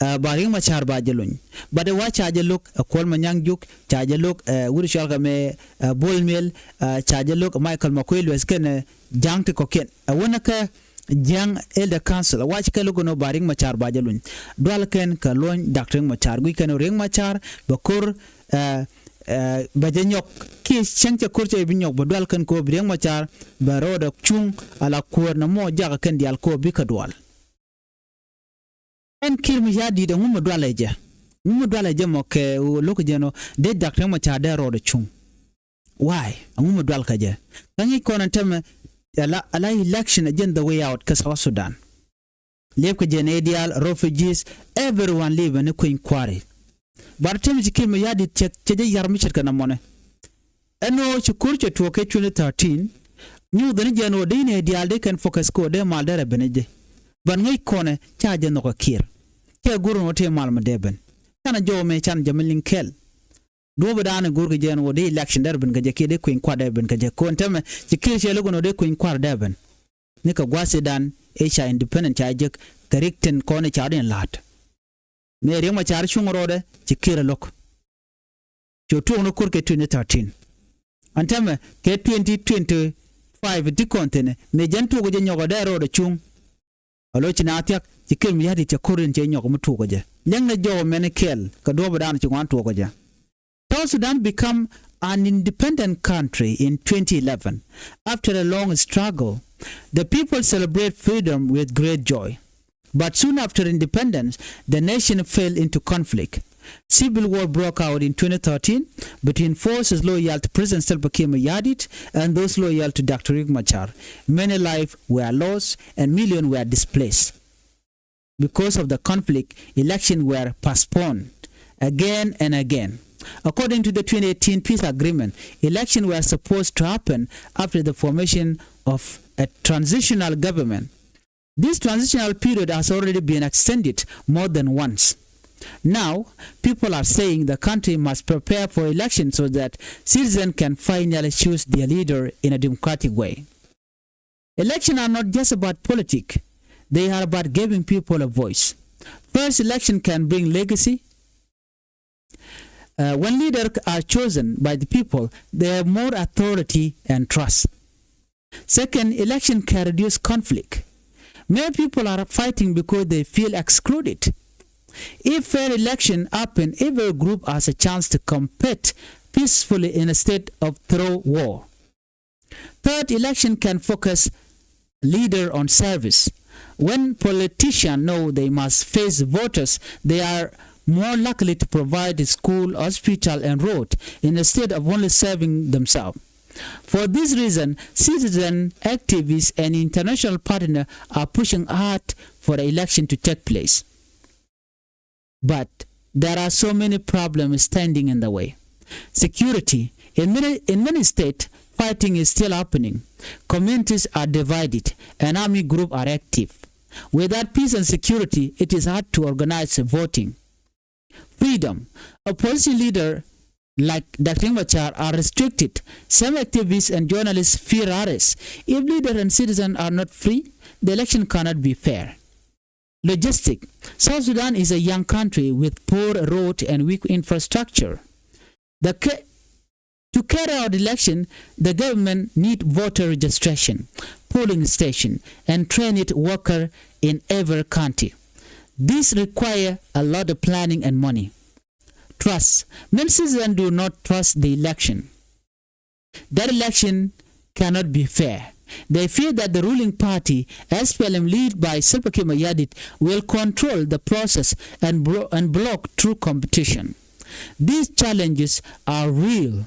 Ɛ, ba Riek Machar ba jɛ luny. But ɛ wa ca jɛ lo̱k, ɛ Kuɔl Manyaŋ Juuk, ca jɛ lo̱k, ɛ wut cɔalkɛ mɛ, ɛ Bol Mel, ɛ ca jɛ lo̱k, ɛ Michael Makuei Lueth kɛnɛ Ja̱a̱ŋ ti kɔ̱kiɛn. Ɛ wänɛ kä Jiäŋ Elder Council, ɛ wac kɛ lo̱k ɛn ɣöö ba Riek Machar ba jɛ luny. Dual kɛn kɛ luɔ̱ny Doctor Riek Machar. Guic kɛn ɣöö Riek Machar bɛ ko̱r, ɛ, ɛ, bɛ jɛ nyɔk. Kiɛ cäŋ cɛ ko̱r cɛ bi nyɔk, bɛ dual kɛn kɛ ɣöö bi Riek Machar bɛ rɔɔdɛ cuŋ ala kuäär nɔmɔ jakä kɛn diaal kɛ ɣöö bikɛ dual. Ɛn Kiir Mayardit, ɛŋu mi dualɛ jɛ? Ɛŋu mi dualɛ jɛ mɔ kɛ ɣöö lo̱k jɛ ɛn ɣöö dee Doctor Riek Machar dee rɔɔdɛ cuŋ? Why? Ɛŋu mi dual kɛ jɛ? Kä ŋi̱i̱c kɔn ɛn tämɛ, ala, ala election ɛ jɛn the way out kä South Sudan. Liɛpkɛ jɛ nɛy diaal, refugees, everyone live ni kui̱ny kua̱ri. But tämɛ ci Kiir Mayardit cɛ, cɛ jɛ yar mi ce̱tkɛ nɔmɔnɛ. Ɛn ɣöö ci ko̱r cɛ tuɔɔk kɛ twenty thirteen, nyuuth ni jɛ ɛn ɣöö dee nɛy diaal dee kɛn focus kɛ ɣöö dee mal dee rɛ ben ɛ jɛ. But ŋäc kɔnɛ ca jɛ nhɔk ɛ Kiir. Cɛ go̱r ɛn ɣöö tëë mal mi dee ben. Canɛ jɔw mɛ canɛ jɛ mi liŋ kɛl. Duɔ̱ɔ̱p ɛ daanɛ go̱o̱rkɛ jɛ ɛn ɣöö dee election dee rɛ ben kɛ jɛ kiɛ dee kui̱ny kua̱r dee ben kɛ jɛ. Kɔn tämɛ ci Kiir cɛ lo̱k ɛn ɣöö dee kui̱ny kua̱r dee ben. Ni kɛ gua̱th ëëdan ëë ca independent ca jek kɛ rik tin kɔn ëë ca rin la̱t. Mëë Riek Machar cuŋ rɔɔdɛ, ci Kiir ɛ lo̱k. Cu tuɔɔk ni ko̱r kɛ twenty thirteen. Ɛn tämɛ kɛ twenty twenty-five ti kɔn thi̱n ɛ, mëë jɛn tuɔɔk jɛ nyɔk ɛ dee rɔɔdɛ cuŋ. A lo̱c ci naath thia̱k, ci Kiir Mayardit cɛ ko̱r in cɛ nyɔk mi tuɔɔk jɛ. Liɛŋnɛ jɔw mɛn kɛɛl kɛ duɔ̱ɔ̱p ëëdan ci ŋuan tuɔɔk jɛ. South Sudan become an independent country in twenty eleven. After a long struggle, the people celebrate freedom with great joy. But soon after independence, the nation fell into conflict. Civil war broke out in twenty thirteen between forces loyal to President Salva Kiir Mayardit and those loyal to Doctor Riek Machar. Many lives were lost and millions were displaced. Because of the conflict, elections were postponed again and again. According to the twenty eighteen peace agreement, elections were supposed to happen after the formation of a transitional government. This transitional period has already been extended more than once. Now, people are saying the country must prepare for elections so that citizens can finally choose their leader in a democratic way. Elections are not just about politics, they are about giving people a voice. First, election can bring legacy. Uh, when leaders are chosen by the people, they have more authority and trust. Second, election can reduce conflict. Many people are fighting because they feel excluded. If fair election happen, every group has a chance to compete peacefully instead of through war. Third, election can focus leader on service. When politicians know they must face voters, they are more likely to provide school, hospital, and road instead of only serving themselves. For this reason, citizen activists and international partners are pushing hard for the election to take place. But there are so many problems standing in the way. Security. In many, in many states, fighting is still happening. Communities are divided and army groups are active. Without peace and security, it is hard to organize voting. Freedom. Opposition leaders like Doctor Riek Machar are restricted. Some activists and journalists fear arrest. If leaders and citizens are not free, the election cannot be fair. Logistic. South Sudan is a young country with poor road and weak infrastructure. The ca- to carry out election, the government need voter registration, polling station, and trained worker in every county. This require a lot of planning and money. Trust. Many citizens do not trust the election. That election cannot be fair. They fear that the ruling party, S P L M, led by Salva Kiir Mayardit, will control the process and, bro- and block true competition. These challenges are real.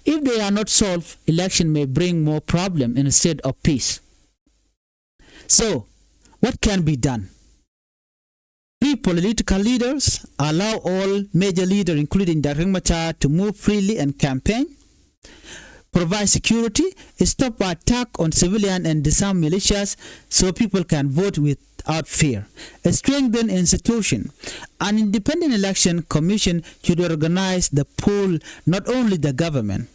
If they are not solved, election may bring more problem instead of peace. So, what can be done? Free political leaders, allow all major leaders, including Doctor Riek Machar, to move freely and campaign. Provide security, stop attack on civilian and disarm militias so people can vote without fear. Strengthen institution. An independent election commission should organize the poll, not only the government.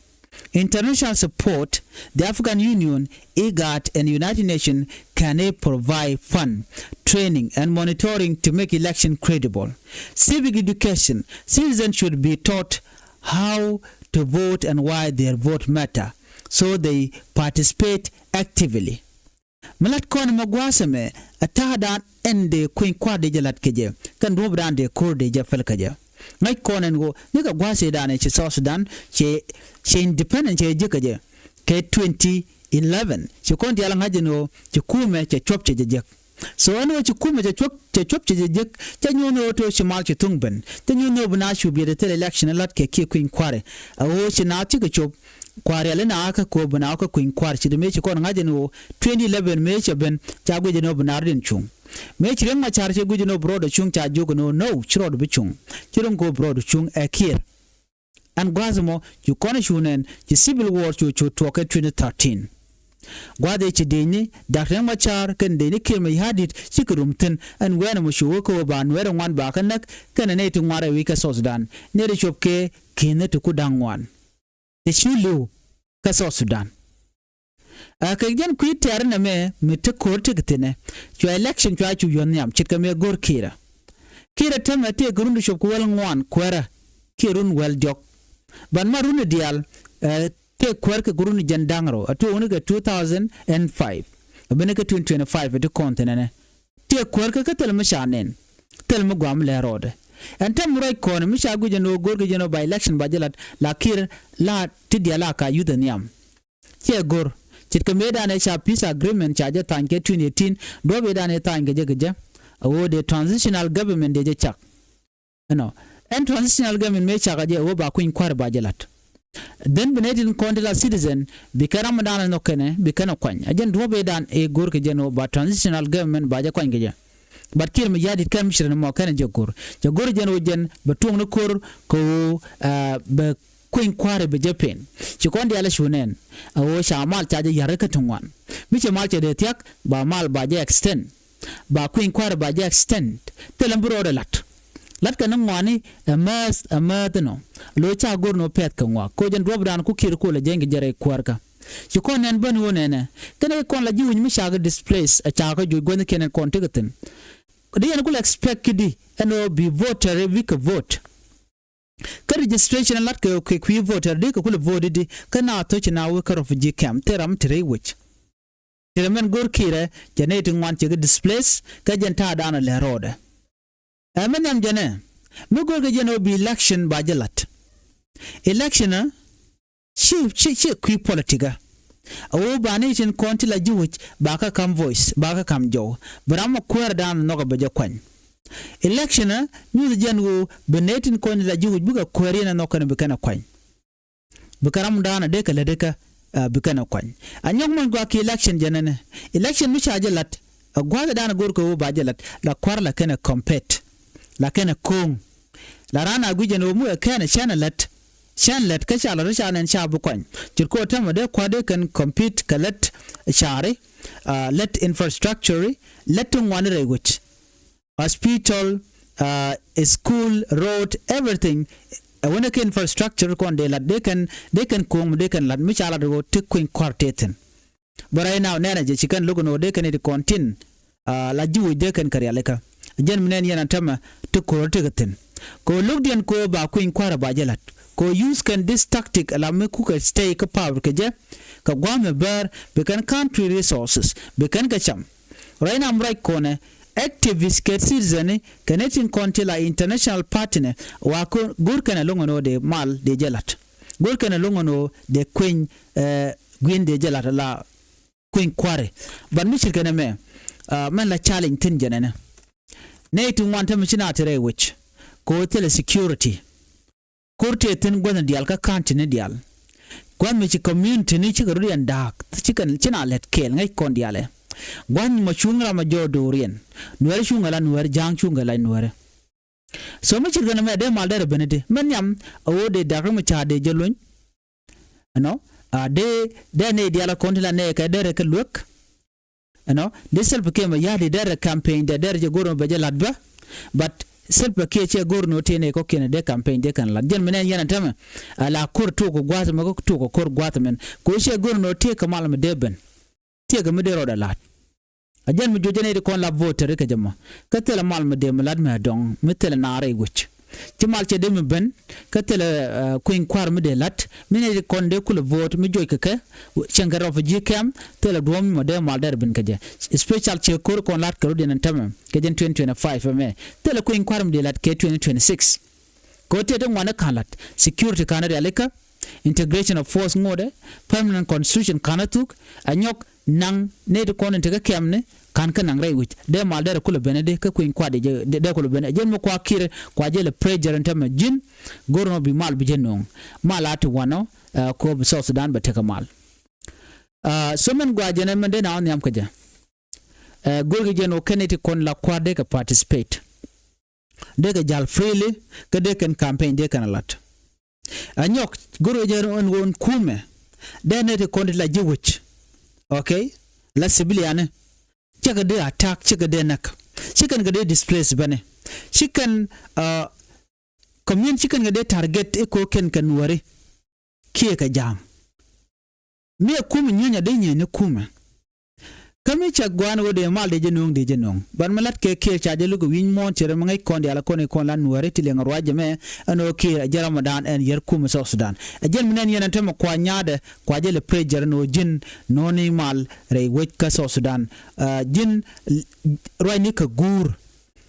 International support, the African Union, IGAD, and United Nations can help provide fund, training, and monitoring to make election credible. Civic education, citizens should be taught how to vote and why their vote matter, so they participate actively. Mi lat kɔn mɛ gua̱a̱th ɛmɛ, ɛ ta̱a̱dan ɛn dee kueny kua̱r dee jɛ lat kɛ jɛ, kɛn duɔ̱ɔ̱pdan dee ko̱r dee jɛ päl kɛ jɛ. Ŋäc kɔn ɛn ɣöö nikɛ gua̱a̱th ëëdan ɛ ci South Sudan cɛ, cɛ independent cɛ jek kɛ jɛ kɛ twenty eleven. Ci kɔn diaal ŋa̱c ɛn ɣöö ci kumɛ cɛ cuɔ̱p cɛ jɛ jek. So ɛn ɣöö ci kumɛ cɛ cuɔ̱p, cɛ cuɔ̱p cɛ jɛ jek, cɛ nyuɔ̱n ɣöö to̱ ci mal ci thuŋ ben. Cɛ nyuɔ̱n ɣöö bi na cu biɛt ɛ thil election lat kɛ kiɛ kueny kua̱rɛ. Ɛ ɣöö ci naath cikɛ cop, kua̱r riali na kä ko̱o̱p bi na kä kueny kua̱r ci di mëë ci kɔn ŋa̱c ɛn ɣöö twenty eleven mëë cɛ ben ca guic ɛn ɣöö bi na rɔ̱diɛn cuŋ. Mëë ci Riek Machar cɛ guic ɛn ɣöö bi rɔɔdɛ cuŋ ca jiök ɛn ɣöö no, ci rɔɔd bi cuŋ. Ci ro̱ŋ ko̱o̱p bi rɔɔd cuŋ ɛ Kiir. Ɛn gua̱a̱th ɛmɔ ci kɔn cu nɛn ci civil war cu cu tuɔɔk kɛ twenty thirteen. Gua̱a̱th ëë ci diecni Doctor Riek Machar kɛn diecni Kiir Mayardit cikɛ rum thi̱n ɛn wɛɛn ɛmɔ cu wä kä ɣöö ba nuɛɛr ɛ ŋuan ba kä näk kɛnɛ nɛy ti ŋuan rɛy wi̱c kä South Sudan. Nɛy ti cop kɛ ki̱n ti ku da̱ŋ ŋuan. Ti cu li̱w kä South Sudan. Ɛ kɛ jɛn kui̱ tɛ̈r nɛmɛ mi te ko̱r tekɛ thi̱nɛ. Cua election cua cu yuɔ̱th nhiam ce̱tkɛ mëë go̱r Kiirä. Kiirä täämɛ tëëkɛ run ti cop kɛ wäl ŋuan kuäärä kiɛ run wäl diɔ̱k. Ban ma run diaal, ɛ, tëë kuäär kɛ run jiɛn da̱ŋ rɛw, a tuɔɔk ni kɛ two thousand and five. A ben kɛ twenty twenty-five ti kɔn thi̱nɛ nɛ. Tëë kuäär kɛ kä thil mi ca nɛn. Thil mi guam lɛ rɔɔdɛ. Ɛn täämɛ ruac kɔn mi ca guic ɛn ɣöö go̱rkɛ jɛn ɣöö ba election ba jɛ lat, la Kiir la ti diaal a ka yuth ɛ nhiam. Ciɛ go̱r. Ce̱tkɛ mëëdan ëë ca peace agreement ca jɛ tha̱a̱ny kɛ twenty eighteen, duɔ̱ɔ̱p ëëdan ëë tha̱a̱ny kɛ jɛ kɛ jɛ. Ɛ ɣöö dee transitional government dee jɛ cak. Ɛnɔ, ɛn transitional government mëë cakɛ jɛ ɛ ɣöö ba kui̱ny kua̱ri ba jɛ la̱t. Then bi nɛy tin kɔn ti la citizen, bi kɛ ram mi da̱a̱n ɛ nhɔk kɛnɛ, bi kɛn ɛ kuany. Ɛ jɛn duɔ̱ɔ̱p ëë da̱a̱n ëë go̱r kɛ jɛn ɣöö ba transitional government ba jɛ kuany kɛ jɛ. But Kiir Mayardit kɛn mi ci rɛn mɔ kɛn ɛ jɛ go̱r. Cɛ go̱r jɛn ɣöö jɛn bɛ tuɔ̱ŋni ko̱r kɛ ɣöö, ɛ, bɛ kui̱ny kua̱ri bɛ jɛ pen. Ci kɔn diaal ɛ cu nɛn. Ɛ ɣöö ca mal ca jɛ ya̱r kä ti ŋuan. Mi cɛ mal cɛ dee thia̱k, ba mal ba jɛ extend. Ba kui̱ny kua̱ri ba jɛ extend. Thilɛ mi bi rɔɔdɛ la̱t. La̱t kɛ ni ŋuani ɛ määth, ɛ määth inɔ. Lo̱c ca go̱r ni wä pɛ̈th kɛ ŋuak. Koc ɛn duɔ̱ɔ̱pdan ku Kiir ku lɛ jɛny kɛ jɛ rɛy kuäärkä. Ci kɔn nɛn bäni wä nɛnɛ. Kɛn ɛ kɔn la ji̱ wi̱c mi ca kɛ displace, ɛ ca kɛ juc guäthnikiɛn ɛn kɔn tekɛ thi̱n. Di yɛn ku lɛ expect ki̱di ɛn ɣöö bi voter, bikɛ vote. Kä registration ɛ la̱t kɛ, kɛ kui̱ voter di kɛ ku lɛ vote di, kä na tho̱c na wä kä refugee camp, thil ram te rɛy wec. Ti rɛ mɛn go̱r Kiirɛ, jɛ nɛy ti ŋuan cɛ kɛ displace, kä jɛn ta̱a̱ da̱a̱n ɔ lɛ rɔɔdɛ. Ɛ mi nhiam jɛnɛ, mi go̱r kɛ jɛn ɣöö bi election ba jɛ la̱t. Election ɛ, ci, ci, ci kui̱ politic ɛ. Ɛ ɣöö ba nɛy tin kɔn ti la ji̱ wi̱c, ba kä ka̱m voice, ba kä ka̱m jɔw. Bi ram ɔ kuäär da̱a̱n nhɔk ɛ bɛ jɛ kuany. Election ɛ, nyuth jɛn ɣöö bi nɛy tin kɔn ti la ji̱ wi̱c bikɛ kuäär yɛn ɛ nhɔk kɛn bi kɛn ɛ kuany. Bi kɛ ram da̱a̱n a dee kɛ lät ikä, ɛ, bi kɛn ɛ kuany. A nyɔk mɔny gua̱a̱k ki election jɛ nɛnɛ. Election mi ca jɛ la̱t, ɛ, gua̱a̱th ɛ da̱a̱n a go̱r kɛ ɣöö ba jɛ la̱t, la kua̱r la kɛn ɛ compete. La kɛn ɛ ko̱o̱ŋ. La raan a guic ɛn ɣöö mi wee kɛn ɛ cɛn ɛ lät. Cɛn lät kä ca la̱t ri ca nɛn ca bi kuany. Ce̱tkɛ ɣöö täämɛ dee kua̱r dee kɛn compete kɛ lät ca̱ri, ɛ, lät infrastructure, lät ti ŋuani rɛy wec. Hospital, uh, school, road, everything. Ɛ wänɛ kɛ infrastructure kɔn dee la̱t, dee kɛn, dee kɛn ko̱o̱m, dee kɛn la̱t, mi ca la̱t ɣöö ti kui̱ny kua̱r tëë thi̱n. But right now, nɛnɛ jɛ ci kɛn lo̱k ɛn ɣöö dee kɛn it kɔn tin, uh, la ji̱ wi̱c dee kɛn kɛ rialikä. Jɛn mi nɛn yɛn a tämɛ ti ko̱r ti kɛ thi̱n. Kɛ ɣöö lo̱kdiɛn kɛ ɣöö ba kui̱ny kua̱r ba jɛ la̱t. Kɛ ɣöö use kɛn this tactic la mi kukɛ stay kä power kɛ jɛ, kɛ gua̱a̱th mi bäär, bi kɛn country resources, bi kɛn kɛ cam. Right now, mi ruac kɔnɛ, activist kɛ citizen ni kɛ nɛy tin kɔn ti la international partner wa go̱r kɛn ɛlɔ̱ŋ ɛn ɣöö dee mal dee jɛ la̱t. Go̱r kɛn ɛlɔ̱ŋ ɛn ɣöö dee kui̱ny, eh, gui̱n dee jɛ la̱t la kui̱ny kua̱ri. But mi ce̱tkɛ nɛmɛ, ah, mɛn la challenge thi̱n jɛ nɛnɛ. Nɛy ti ŋuan tämɛ ci na te rɛy wec. Kɛ ɣöö thilɛ security. Ko̱r tëë thi̱n gua̱thni diaal kä county ni diaal. Gua̱th mi ci community ni cikɛ rut yɛn da̱a̱k, cikɛ, ci na lät kɛɛl ŋäc kɔn diaalɛ. Gua̱th mi cuŋ ram a jɔɔk do̱riɛn. Nuɛɛri cuŋ ala nuɛɛri, ja̱a̱ŋ cuŋ ala nuɛɛri. So mi ce̱tkɛ nɛmɛ dee mal derɛ ben idi. Mɛ nhiam a ɣöö dee Doctor Machar dee jɛ lony. Ɛnɔ, a dee, dee nɛy diaal a kɔn ti la nɛy kɛ derɛ kɛ luek. Ɛnɔ, di Salva Kiir Mayardit derɛ campaign dɛ derɛ jɛ go̱r nɔ bɛ jɛ la̱t bä. But Salva Kiir cɛ go̱r nɔ tëë nɛy kɔ̱kiɛn dee campaign dee kɛn la̱t. Jɛn mi nɛn yɛn a tämɛ. Ala ko̱r tuɔk kɛ gua̱a̱th mɛ kɛ tuɔk kɛ ko̱r gua̱a̱th mɛn. Kɛ ɣöö cɛ go̱r nɔ tëë kɛ mal mi dee ben. Tëë kɛ mi dee rɔɔdɛ la̱t. A jɛn mi juɔc jɛ nɛy ti kɔn la voter kɛ jɛ mɔ. Kä thilɛ mal mi dee mi la̱t mi a dɔ̱ŋ mi thilɛ naar rɛy wec. Ci mal cɛ dee mi ben, kä thilɛ, eh, kui̱ny kua̱r mi dee la̱t, mi nɛy ti kɔn dee kulɛ vote, mi juɔc kɛ kɛ, cieŋ kɛ refugee camp, thilɛ duɔ̱ɔ̱m mi dee mal dɛr ben kɛ jɛ. Special ciek ko̱r kɔn la̱t kɛ rut yɛn ɛn tämɛ, kɛ jɛn twenty twenty-five ɛmɛ. Thilɛ kui̱ny kua̱r mi dee la̱t kɛ twenty twenty-six. Kɛ ɣöö tëë ti ŋuan ɛ ka̱n la̱t, security ka̱n ɛ rialikä, integration of force ŋotdɛ, permanent constitution ka̱n ɛ thuk, ɛ nyɔk naŋ nɛy ti kɔn in te kä kɛmni, ka̱n kä naŋ rɛy wi̱c. Dee mal derɛ kulɛ ben ɛ di kä kui̱ny kua̱r di jɛ, dee, dee kulɛ ben ɛ. Jɛn mi kua̱r Kiir, kua̱r jɛ lɛ pressure in tämɛ ji̱n, go̱r nɔ bi mal bi jɛ no̱o̱ŋ. Mal a ti wanɔ, eh, kɛ ɣöö bi South Sudan bɛ tekɛ mal. Ah, so mɛn gua̱a̱ jɛn ɛmɛn dee na wä nhiam kä jɛ. Eh, go̱r kɛ jɛn ɣöö kɛn nɛy ti kɔn la kua̱r dee kɛ participate. Dee kɛ jal freely, kä dee kɛn campaign dee kɛn a la̱t. A nyɔk, go̱r kɛ jɛ ɛn ɣöö ɛn kumɛ. Dee nɛy ti kɔn ti la ji̱ wec. Okay? La civilian ni. Cɛ kɛ dee attack, cɛ kɛ dee näk. Ci kɛn kɛ dee displace bäni. Ci kɛn, uh, community ci kɛn kɛ dee target i̱ ko̱ kɛn kɛ nuääri. Kiɛ kɛ ja̱a̱ŋ. Mi ɛ kumɛ nyieeny a dee nyieeny ni kumɛ. Kä mi cɛ gua̱a̱n ɣöö dee mal dee jɛ no̱o̱ŋ, dee jɛ no̱o̱ŋ. Ban mi la̱t kɛ Kiir ca jɛ luk ɛ wi̱ny muɔ̱ɔ̱n cɛ rɛ mi ŋäc kɔn diaal kɔn i̱ kɔn la nuääri ti liɛŋ ruac jɛ mɛ. Ɛn ɣöö Kiir ɛ jɛn ram dan ɛn yär kumɛ South Sudan. Ɛ jɛn mi nɛn yɛn ɛn tämɛ kua̱ nya̱a̱dɛ kua̱ jɛ lɛ pressure ɛn ɣöö ji̱n no̱o̱ni mal rɛy wec kä South Sudan. Ah, ji̱n ruacni kɛ guur.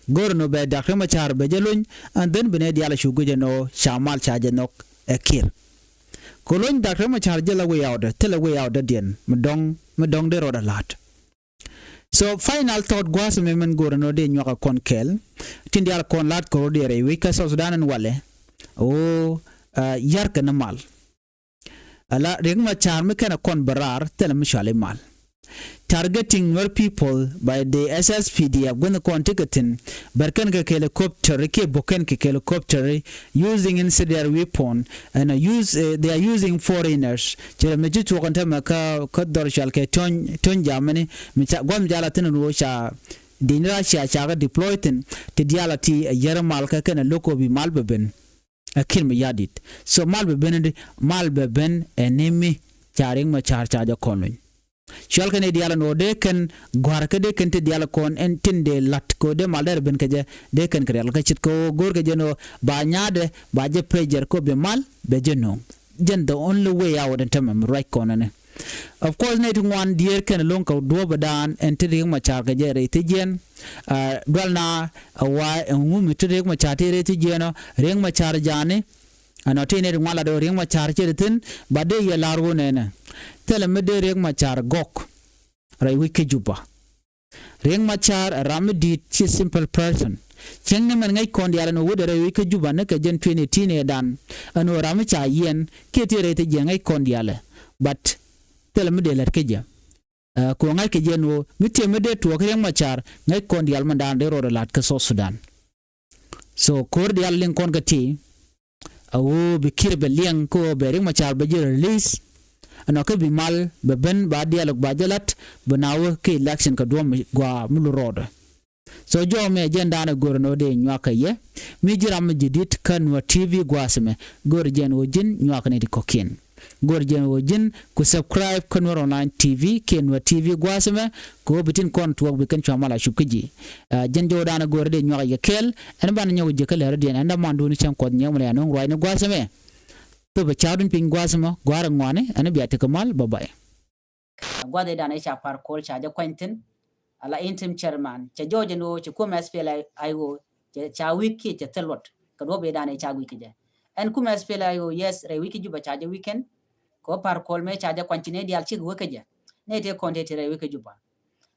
Go̱r ɛn ɣöö bɛ Doctor Machar bɛ jɛ lony, and then bi nɛy diaal a cu guic ɛn ɣöö ca mal ca jɛ nhɔk ɛ Kiir. Kɛ lony Doctor Machar jɛ la way out, thilɛ way out dɔ̱diɛn mi dɔ̱ŋ, mi dɔ̱ŋ dee rɔɔdɛ la̱t. So final thought gua̱a̱th mi min go̱o̱rä nɔ dee nyuak a kɔn kɛl. Tin diaal kɔn la̱t kɛ rɔ dee rɛy wec kä South Sudan ɛn walɛ. Ɣöö, uh, yar kɛ ni mal. Ala Riek Machar mi kɛn a kɔn bɛ raar thilɛ mi cuali mal. Targeting Nuer people by the S S P D F gua̱n kɔn ti kɛ thi̱n. Bɛr kɛn kɛ helicopter kiɛ bok kɛn kɛ helicopter using incendiary weapon and, uh, use, uh, they are using foreigners. Cɛ mi ci tuɔk ɛn tämɛ kä, kä dhɔr cual kɛ töny, töny Germany. Mi ca gua̱n mi ca la thi̱n ɛn ɣöö ca di̱ny Russia ca kɛ deploy thi̱n ti diaal a ti a yɛr mal kä kɛn a lo̱k ɣöö bi mal bɛ ben. Ɛ Kiir Mayardit. So mal bɛ ben di, mal bɛ ben ɛ ni mi ca Riek Machar ca jɛ kɔn luny. Cual kɛn i̱ diaal ɛn ɣöö dee kɛn gɔ̱a̱r kä dee kɛn ti diaal kɔn ɛn tin dee la̱t kɛ ɣöö dee mal dee rɛ ben kɛ jɛ dee kɛn kɛ rial kä ce̱tkɛ ɣöö go̱o̱r kɛ jɛ ɛn ɣöö ba nyaadɛ ba jɛ pressure kɛ ɣöö bi mal bɛ jɛ nööŋ. Jɛn the only way out ɛn tämɛ mi ruac kɔn ɛnɛ. Of course nɛy ti ŋuan diëër kɛn lo̱ŋ kɛ duɔ̱ɔ̱p ɛ daan ɛn ti Riek Machar kɛ jɛ rɛy thi̱jiɛn. Ah, dual na, ah, wa ɛŋu mi ti Riek Machar ti rɛy thi̱jiɛn ɔ, Riek Machar ja̱a̱ni. Ɛnɔ ti nɛy ti ŋuan lat ɣöö Riek Machar cɛ ti thi̱n ba dee yɛ la̱r wun ɛnɛ. Thilɛ mi dee Riek Machar gɔk rɛy wi̱c kä Juba. Riek Machar ɛ ram mi di̱i̱t, ci simple person. Cieŋni mɛn ŋäc kɔn diaal ɛn ɣöö wut ɛ rɛy wi̱c kä Juba ni kɛ jɛn twenty eighteen ɛ dan. Ɛn ɣöö ram mi ca yiɛn kiɛ ti rɛy thi̱jiɛn ŋäc kɔn diaal ɛ. But thilɛ mi dee lät kä jɛ. Ɛ, kɛ ɣöö ŋa̱ckɛ jɛ ɛn ɣöö mi tiɛm mi dee tuɔɔk Riek Machar ŋäc kɔn diaal mindan dee rɔɔdɛ la̱t kä South Sudan. So ko̱r diaal liŋ kɔn kä ti a ɣöö bi Kiir bɛ liɛŋ kä ɣöö bɛ Riek Machar bɛ ji̱ release. Ɛnɔ kä bi mal bɛ ben ba diaal ba jɛ la̱t bɛ na wä kä election kɛ duɔ̱ɔ̱p mi gɔaa mi lu rɔɔdɛ. So jɔw mi agenda ni go̱r ni wä dee nyuak kɛ yɛ. Mi ji̱ ram mi ji̱ di̱t kä Nuer T V gua̱a̱th ɛmɛ, go̱r jɛn wä ji̱n nyuak ni ti kɔ̱kiɛn. Go̱r jɛn wä ji̱n ku subscribe kä Nuer Online T V kiɛ Nuer T V gua̱a̱th ɛmɛ. Kɛ wä bi tin kɔn tuɔɔk bi kɛn cua mal a cup kä ji̱. Ah, jɛn jɔw dan go̱r dee nyuak yɛ kɛɛl. Ɛn ban nyɔk ji̱ kä lɛr diɛn ɛn da mandun cäŋ kuɔth nyɛk mi lɛ anɔŋ ruac ni gua̱a̱th ɛmɛ. Thop ɛ ca̱r dun piny gua̱a̱th ɛmɔ gua̱a̱r ɛ ŋuani ɛn bia ti kä mal, bye bye. Gua̱dhidan ëë ca Par Kuol ca jɛ kuany thi̱n ala interim chairman, cɛ jɔɔc ɛn ɣöö cɛ kumɛ S P L A I O cɛ ca wi̱i̱ kiɛ cɛ thil luɔt kɛ duɔ̱p ëëdan ëë ca gui̱c kɛ jɛ. Ɛn kumɛ S P L A I O, yes, rɛy wi̱i̱ kä Juba ca jɛ weekend. Kɛ ɣöö Par Kuol mëë ca jɛ kuany ci nɛy diaal cikɛ wä kä jɛ, nɛy tëë kɔn tëë ti rɛy wi̱i̱ kä Juba.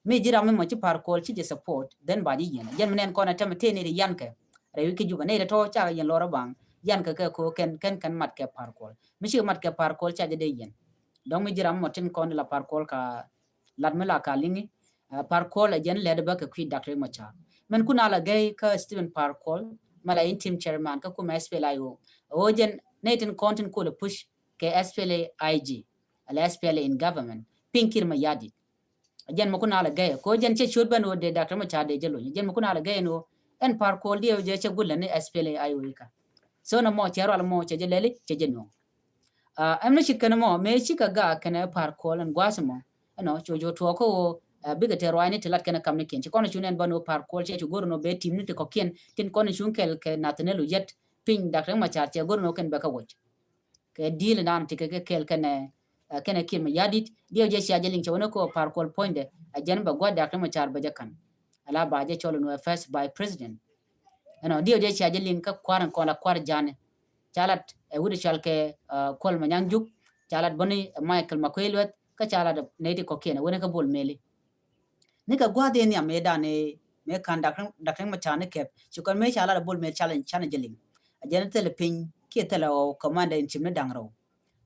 Mi ji̱ ram mi mɔ ci Par Kuol ci jɛ support, then ba ji̱ yiɛn. Jɛn mi nɛn kɔn ɛ tɛmɛ tëë nɛy ti yankɛ rɛy wi̱i̱ kä Juba, nɛy ti tɔ̱ cakɛ yɛn lɔr ɛ baŋ, yankɛ kɛ kɛ ɣöö kɛn, kɛn, kɛn mat kɛ Par Kuol. Mi cikɛ mat kɛ Par Kuol ca jɛ dee yiɛn. Dɔ̱ŋ mi ji̱ ram mɔ tin kɔn la Par Kuol ka lat mi la ka liŋi, ah, Par Kuol ɛ jɛn lɛt bä kɛ kui̱ Dak Riek Machar. Mɛn kun a la gɛy kä Stephen Par Kuol, mɛ la interim chairman kä kumɛ S P L A I O. Ɣöö jɛn nɛy tin kɔn tin kol ɛ push kɛ S P L A I G, ala S P L A in government, piny Kiir Mayardit. Jɛn mɛ kun a la gɛy, kɛ ɣöö jɛn cɛ ciöt ben ɣöö dee Dak Riek Machar dee jɛ lony. Jɛn mɛ kun a la gɛy ɛn ɣöö ɛn Par Kuol diɛw jɛ cɛ gulɛ ni S P L A I O ikä. So nɔmɔ cɛ rual mɔ cɛ jɛ lɛli, cɛ jɛ nuɔ̱ŋ. Ah, ɛmɛ ci kɛn mɔ mëë cikɛ gak kɛnɛ Par Kuol ɛn gua̱a̱th mɔ. Ɛnɔ cu cu tuɔɔk kä ɣöö, ah, bikɛ tɛɛr ruaacni ti lat kɛnɛ kamnikiɛn. Ci kɔn cu nɛn bä ni ɣöö Par Kuol cɛ cu go̱r ni ɣöö bɛ team ni ti kɔ̱kiɛn tin kɔn cu kɛl kɛ Nathaniel Oyet piny Dak Riek Machar cɛ go̱r ni ɣöö kɛn bɛ kä wuɔc. Kɛ deal dan ti kɛ kɛ kɛl kɛnɛ, ah, kɛnɛ Kiir Mayardit, diɛw jɛ cia jɛ liŋ cɛ wänɛ kä ɣöö Par Kuol puɔ̱nydɛ a jɛn bɛ gua̱th Dak Riek Machar bɛ jɛ ka̱n. Ala ba jɛ cɔl ni ɣöö first vice president. Ɛnɔ diɛw jɛ cia jɛ liŋ kä kua̱r in kɔn la kua̱r ja̱ni. Ca lat ɛ wut cɔal kɛ, ah, Kuol Manyang Juuk, ca lat bäni Michael Makuei Lueth, kä ca lat nɛy ti kɔ̱kiɛn ɛ wänɛ kä Bol Mel. Nikɛ gua̱a̱th in nhiam mëëdan ëë mëë ka̱n Dak Riek, Dak Riek Machar ni kɛp. Ci kɔn mëë ca lat ɛ Bol Mel ca la, canɛ jɛ liŋ. A jɛn thilɛ piny kiɛ thilɛ ɣɔw commander in chief ni da̱ŋ rɛw.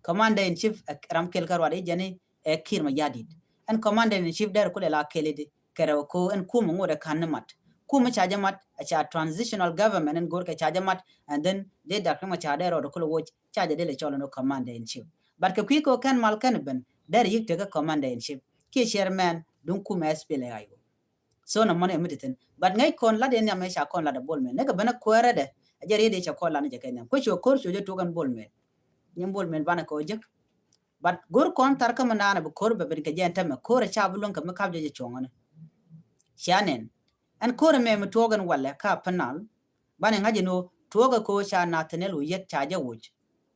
Commander in chief ɛ ram kɛl kä ruac i̱ jɛn i̱ ɛ Kiir Mayardit. Ɛn commander in chief dɛr kulɛ la kɛl i̱di kɛ rɛw ko ɛn kumɛ ŋot ɛ ka̱n ni mat. Kumɛ ca jɛ mat, ɛ ca transitional government ɛn go̱r kɛ ca jɛ mat, and then dee Dak Riek Machar dee rɔɔdɛ kulɛ woc, ca jɛ dee lɛ cɔl ɛn ɣöö commander in chief. But kɛ kui̱ kɛ ɣöö kɛn mal kɛn ben, dee rɛ yi̱k tekä commander in chief kiɛ chairman duŋ kumɛ S P L A I O. So nɔmɔ ni ɛ mi ti thi̱n. But ŋäc kɔn lat in nhiam ëë ca kɔn lat ɛ Bol Mel. Nikɛ ben ɛ kuäärɛdɛ, ɛ jɛ riet ëë ca kɔn lat ni jɛ kɛ nhiam. Kuec cu ko̱r cu jɛ tuɔk ɛn Bol Mel. Nyin Bol Mel banɛ kɛ ɣöö jek. But go̱r kɔn thar kä mi naanɛ bi ko̱r bɛ ben kɛ jɛ ɛn tämɛ, ko̱r ɛ ca bi luäŋ kɛ mi kap jɛ jɛ cuɔ̱ŋäni. Cia nɛn. Ɛn ko̱r ɛmɛ mi tuɔɔk ɛn walɛ kä Upper Nile, banɛ ŋa̱c ɛn ɣöö tuɔɔkɛ kɛ ɣöö ca Nathaniel Oyet ca jɛ woc.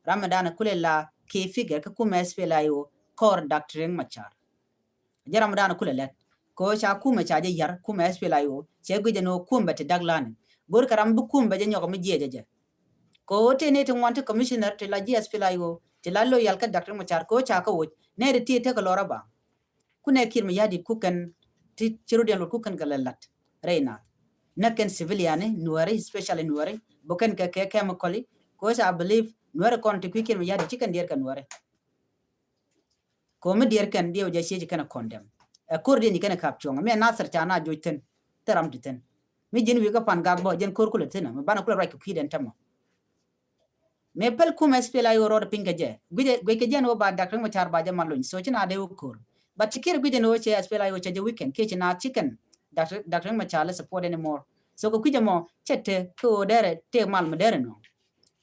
Ram mi danɛ kulɛ la key figure kä kumɛ S P L A I O kɔɔr Dak Riek Machar. Jɛ ram mi danɛ kulɛ lɛt. Kɛ ɣöö ca kumɛ ca jɛ ya̱r, kumɛ S P L A I O, cɛ guic ɛn ɣöö kumɛ ti dak lani. Go̱r kɛ ram bi kumɛ jɛ nyɔk mi jiɛcɛ jɛ. Kɛ ɣöö tëë nɛy ti ŋuan ti commissioner ti la ji̱ S P L A I O, ti la loyal kä Dak Riek Machar, kɛ ɣöö ca kä woc. Nɛy ti ti tekɛ lɔr a baŋ. Kunɛ Kiir Mayardit ku kɛn ti ci rut yɛn lot ku kɛn kɛ lɛ lat rɛy nath. Nɛ kɛn civilian ni Nuɛri, especially Nuɛri, bä kɛn kɛ kɛ chemical, 'cause I believe Nuɛri kɔn ti kui̱ Kiir Mayardit ci kɛn diɛɛr kɛ Nuɛri. Ko̱mi diɛɛr kɛn diɛw jɛ ciec kɛn condemn. Ɛ ko̱r diɛn kɛn kap cuɔ̱ŋ. Mi ɛ Nasir ca na joc thin. Thil ram ti thin. Mi ji̱n wi̱i̱ kä Pangak bä, jɛn ko̱r kulɛ thin. Mi banɛ kulɛ ruac kɛ kui̱dɛn tämɔ. Mi pɛl kumɛ S P L A I O rɔɔd piny kɛ jɛ. Guic kɛ jɛ ni wä ba Doctor Riek Machar ba jɛ ma lony. So ci na dee wä ko̱r. But ci Kiir guic ni wä cɛ S P L A I O cɛ jɛ weekend. Kiɛ ci na ci kɛn Doctor, Doctor Riek Machar lɛ support anymore. So kɛ kui̱ jɛ mɔ cɛ te kɛ wä dɛrɛ te mal mi dɛrɛ nɔ.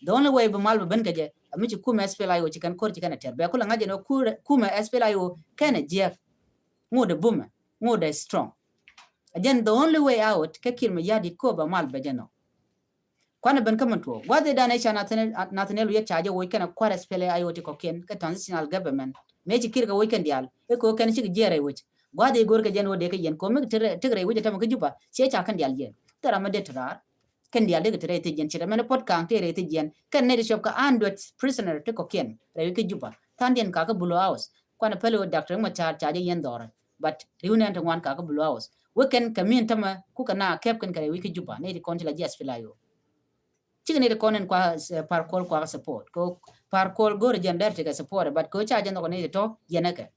The only way bi mal bi ben kɛ jɛ, a mi ci kumɛ S P L A I O ci kɛn ko̱r ci kɛn a tɛr. Bɛ kulɛ ŋa̱c jɛ ni wä kumɛ S P L A I O kɛn a jiɛk. Ŋut ɛ bumɛ, ŋut ɛ strong. A jɛn the only way out, kɛ Kiir Mayardit ko ba mal bɛ jɛ nɔ. Kuanɛ ben kä min tuɔɔk. Gua̱th i̱ dan i̱ ca Nathaniel, Nathaniel Oyet ca jɛ woc kɛn a kua̱r S P L A I O ti kɔkiɛn kɛ transitional government. Mëë ci Kiir kɛ woc kɛn diaal i̱ ko̱ kɛn cikɛ jiɛɛr rɛy wec. Gua̱th i̱ go̱r kɛ jɛn wä dee kɛ yɛn ko̱ mi ti rɛy wec ɛ tämɛ kä Juba ciɛ ca kɛn diaal yɛn. Thil ram mi dee ti raar kɛn diaal dee kɛ ti rɛy thiec yɛn ce̱t ɛmɛn i̱ puɔ̱t ka̱a̱ŋ ti rɛy thiec yɛn kɛn nɛy ti cuɔp kɛ hundred prisoner ti kɔkiɛn rɛy wec kä Juba. Tha̱a̱ŋdiɛn kakä Blue House kuanɛ päl i̱ wä Doctor Riek Machar ca jɛ yɛn dhɔrɛ. But riw nɛn ti ŋuan kakä Blue House. Wek kɛn kɛ min tämɛ kukɛ na kɛp kɛn kɛ rɛy wec kä Juba nɛy ti kɔn ti la ji̱ S P L A I O. Cikɛ nɛy ti kɔn in kua, eh, Par Kuol kua support. Kɛ Par Kuol go̱o̱rɛ jɛn dɛr ti kɛ support, but kɛ ca jɛ nhɔk nɛy ti tɔ yɛn ɛ kɛ.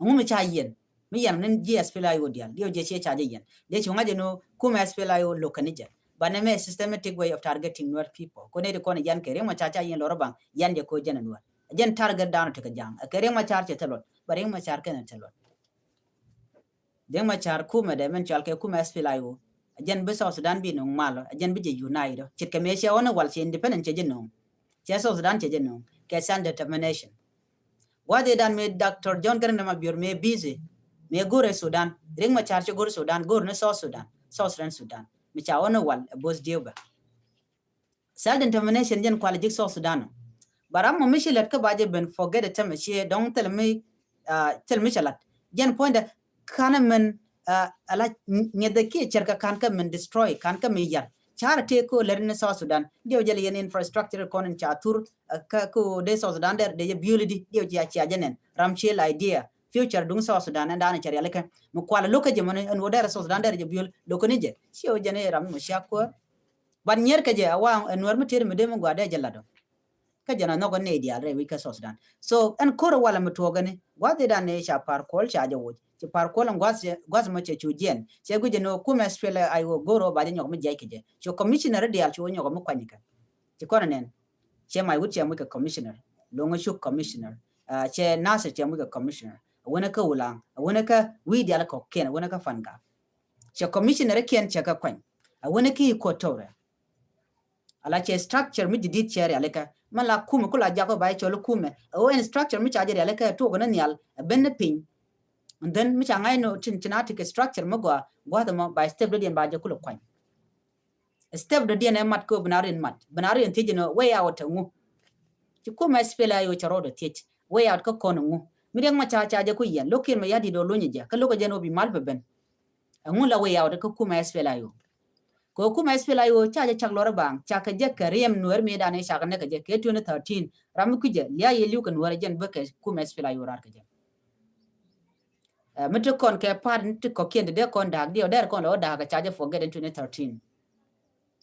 Ŋu mi ca yɛn mi yɛn ni ji̱ S P L A I O diaal diɛw jɛ ciɛ ca jɛ yɛn. Dee cu ŋa̱c jɛ ni kumɛ S P L A I O lo̱k kɛn ni jɛ. But ni mɛ systematic way of targeting Nuer people. Kɛ nɛy ti kɔn yɛn kɛ Riek Machar ca yɛn lɔr baŋ yɛn jɛ kɛ jɛn Nuer. Jɛn target dan ti kɛ ja̱a̱ŋ. Kɛ Riek Machar cɛ thil luɔt. But Riek Machar kɛn thil luɔt. Riek Machar kumɛ dɛ min cɔal kɛ kumɛ S P L A I O. A jɛn bi South Sudan bi nuŋ mal, a jɛn bi jɛ unite. Ce̱tkɛ mëë cɛ ɣɔn wal cɛ independent cɛ jɛ nuŋ. Cɛ South Sudan cɛ jɛ nuŋ kɛ self determination. Gua̱dhi dan mëë Doctor John Garang de Mabior mëë busy mëë go̱rɛ Sudan. Riek Machar cɛ go̱r Sudan, go̱r ni South Sudan, South Sudan, Sudan. Mi ca ɣɔn wal ɛ both dieu bɛ. Self determination jɛn kual ji̱ South Sudan. Ba ram mɔ mi ci lät kä ba jɛ ben forget it tämɛ ciɛ dɔŋ thil mi, ah, thil mi cɛ lat. Jɛn puɔ̱nydɛ kanɛ min, ah, ala ŋiɛthɛ kiɛ cɛr kä kan kä min destroy, kan kä min yar. Carɛ tëë ko lät ni South Sudan. Diɛw jɛ lɛ yɛn infrastructure kɔn in ca thur, ah, kä ko dee South Sudan dɛr dee jɛ build di, diɛw jɛ cia jɛ nɛn. Ram ciel idea. Future duŋ South Sudan ɛn daanɛ cɛ rialikä. Mi kual lokä jɛ mɔni ɛn wä dɛr South Sudan dɛr jɛ build lokä ni jɛ. Ciɛ wä jɛ ni ram mɔ cia kuäär. But nyier kɛ jɛ a wa ɛ Nuɛr mi tëëri mi dee mi gua̱a̱r dee jɛ lat ɔ. Kä jɛ na nhɔk ɛ nɛy diaal rɛy wec kä South Sudan. So ɛn ko̱r ɛ walɛ mi tuɔɔk ɛni gua̱th i̱ dan ni ca Par Kuol ca jɛ woc. Ci Par Kuol ɛn gua̱th, gua̱th mɔ cɛ cu jiɛn. Cɛ guic ɛn ɣöö kumɛ S P L A I O go̱r ɣöö ba jɛ nyɔk mi jiac kɛ jɛ. Cu commissioner diaal cu nyɔk mi kuany kɛ. Ci kɔn ɛ nɛn. Cɛ Mac Wut cɛ muc kɛ commissioner. Lo̱ŋ ɛ cuk commissioner. Ah, cɛ Nasir cɛ muc kɛ commissioner. Ɛ wänɛ kä Ulaŋ. Ɛ wänɛ kä wi̱i̱ diaal kɔ̱kiɛn. Ɛ wänɛ kä Pangak. Cɛ commissioner kiɛn cɛ kɛ kuany. Ɛ wänɛ kä Equatoria. Ala cɛ structure mi jidit cɛ rialikä. Mɛ la kumɛ ku la jakɔ ba cɔl kumɛ. Ɛ wä ɛn structure mi ca jɛ rialikä ɛ tuɔk ni nhial ɛ ben ni piny. And then mi ca ŋa̱c ni tin, tin a ti kɛ structure mi gɔaa gua̱th ɛmɔ ba step dɔ̱diɛn ba jɛ kulɛ kuany. Step dɔ̱diɛn ɛ mat kɛ wä bi na rin mat. Bi na rin thiec ni way out ɛ ŋu. Ci kumɛ S P L A I O cɛ rɔɔdɛ thiec. Way out kä kɔn ɛ ŋu. Mi Riek Machar ca jɛ ku yɛn. Lo̱k Kiir Mayardit ɔ luny jɛ. Kä lo̱k ɛ jɛn ɔ bi mal bɛ ben. Ɛŋu la way out kä kumɛ S P L A I O. Kɛ kumɛ S P L A I O ca jɛ cak lɔr baŋ, ca kɛ jɛ kɛ riɛm Nuɛr mi dan i̱ ca kɛ nɛ kɛ jɛ kɛ twenty thirteen. Ram mi kui̱ jɛ, lia yɛ li̱w kɛ Nuɛr jɛn bä kɛ kumɛ S P L A I O raar kɛ jɛ. Ɛ, mi ti kɔn kɛ part ti kɔ̱kiɛn ti dee kɔn da̱a̱k diɛ, dee kɔn lɛ wä da̱a̱k kɛ ca jɛ forget in twenty thirteen.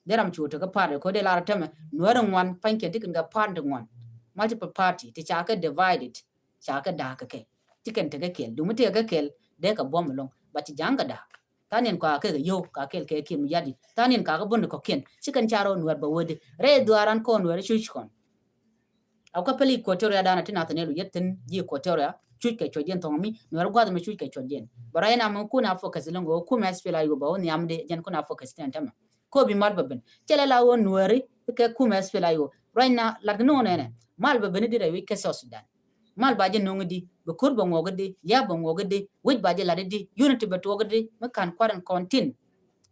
Dee ram cu tekɛ party kɛ dee lar tämɛ Nuɛr ŋuan pa̱nykiɛn ti kɛn kɛ party ŋuan. Multiple party ti ca kɛ divided, ca kɛ da̱a̱k kɛ kɛ. Ti kɛn tekɛ kɛl, dumi tekɛ kɛl dee kɛ buɔ̱m ɛlɔ̱ŋ. Ba ti ja̱a̱ŋ kɛ da̱a̱k. Tha̱a̱ŋ niɛn kɔakɛ kɛ yio̱w kakɛl kɛ Kiir Mayardit. Tha̱a̱ŋ niɛn kakɛ bun ni kɔ̱kiɛn. Ci kɛn ca rɔ Nuɛr bɛ wee di rɛy dhuaaran kɔn Nuɛr cuc kɔn. A kä päli Equatoria danɔ ti Nathaniel Oyet thi̱n ji̱ Equatoria cuc kɛ cuɔ̱cdiɛn thɔŋ mi Nuɛr gua̱th mi cuc kɛ cuɔ̱cdiɛn. Bɛ rɔy na mi kun a focus lo̱ŋ ɣöö kumɛ S P L A I O bɛ wä nhiamdi jɛn kun a focus tɛn tämɛ. Ko bi mal bɛ ben. Cɛ lɛ la ɣöö Nuɛri kɛ kumɛ S P L A I O. Rɔy na lat kɛ no̱o̱ŋ nɛnɛ. Mal bɛ ben di rɛy wi̱c kɛ South Sudan. Mal ba jɛ no̱o̱ŋ di, bɛ ko̱r bɛ ŋuɔk di, lia̱a̱ bɛ ŋuɔk di, wec ba jɛ lat di, unity bɛ tuɔk di, mi ka̱n kua̱r in kɔn tin.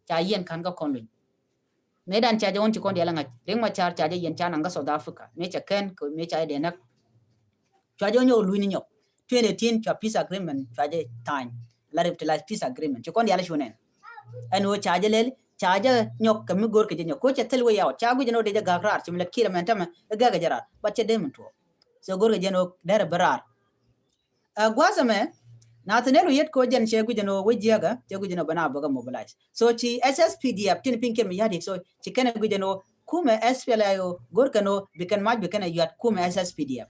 Ca yɛn ka̱n kä kɔn luny. Mëë dan ca jɛ wun ci kɔn diaal ŋa̱c. Riek Machar ca jɛ yɛn ca naŋ kä South Africa. Mëë ca kɛn kɛ mëë ca jɛ dee näk. Cua jɛ wun nyɔk luny ni nyɔk. Twenty eighteen cua peace agreement cua jɛ tha̱a̱ny. La revitalize peace agreement. Ci kɔn diaal cu nɛn. Ɛn ɣöö ca jɛ lɛl, ca jɛ nyɔk kɛ mi go̱o̱r kɛ jɛ nyɔk. Ko cɛ thil way out. Ca guic ɛn ɣöö dee jɛ gak raar. Ci mi lɛ Kiir ɛmɛn tämɛ, ɛ gak kɛ jɛ raar. But cɛ dee min tuɔɔk. So go̱o̱r kɛ jɛ ɛn ɣöö derɛ bi raar. Ɛ gua̱a̱th ɛmɛ, Nathaniel Oyet kɛ ɣöö jɛn cɛ guic ɛn ɣöö wec jiäkä, cɛ guic ɛn ɣöö bɛ na bäkä mobilize. So ci S S P D F tin piny kiɛn mi ya̱di̱t, so ci kɛn ɛ guic ɛn ɣöö kumɛ S P L A I O go̱r kɛn ɣöö bi kɛn mac bi kɛn ɛ yuat kumɛ S S P D F.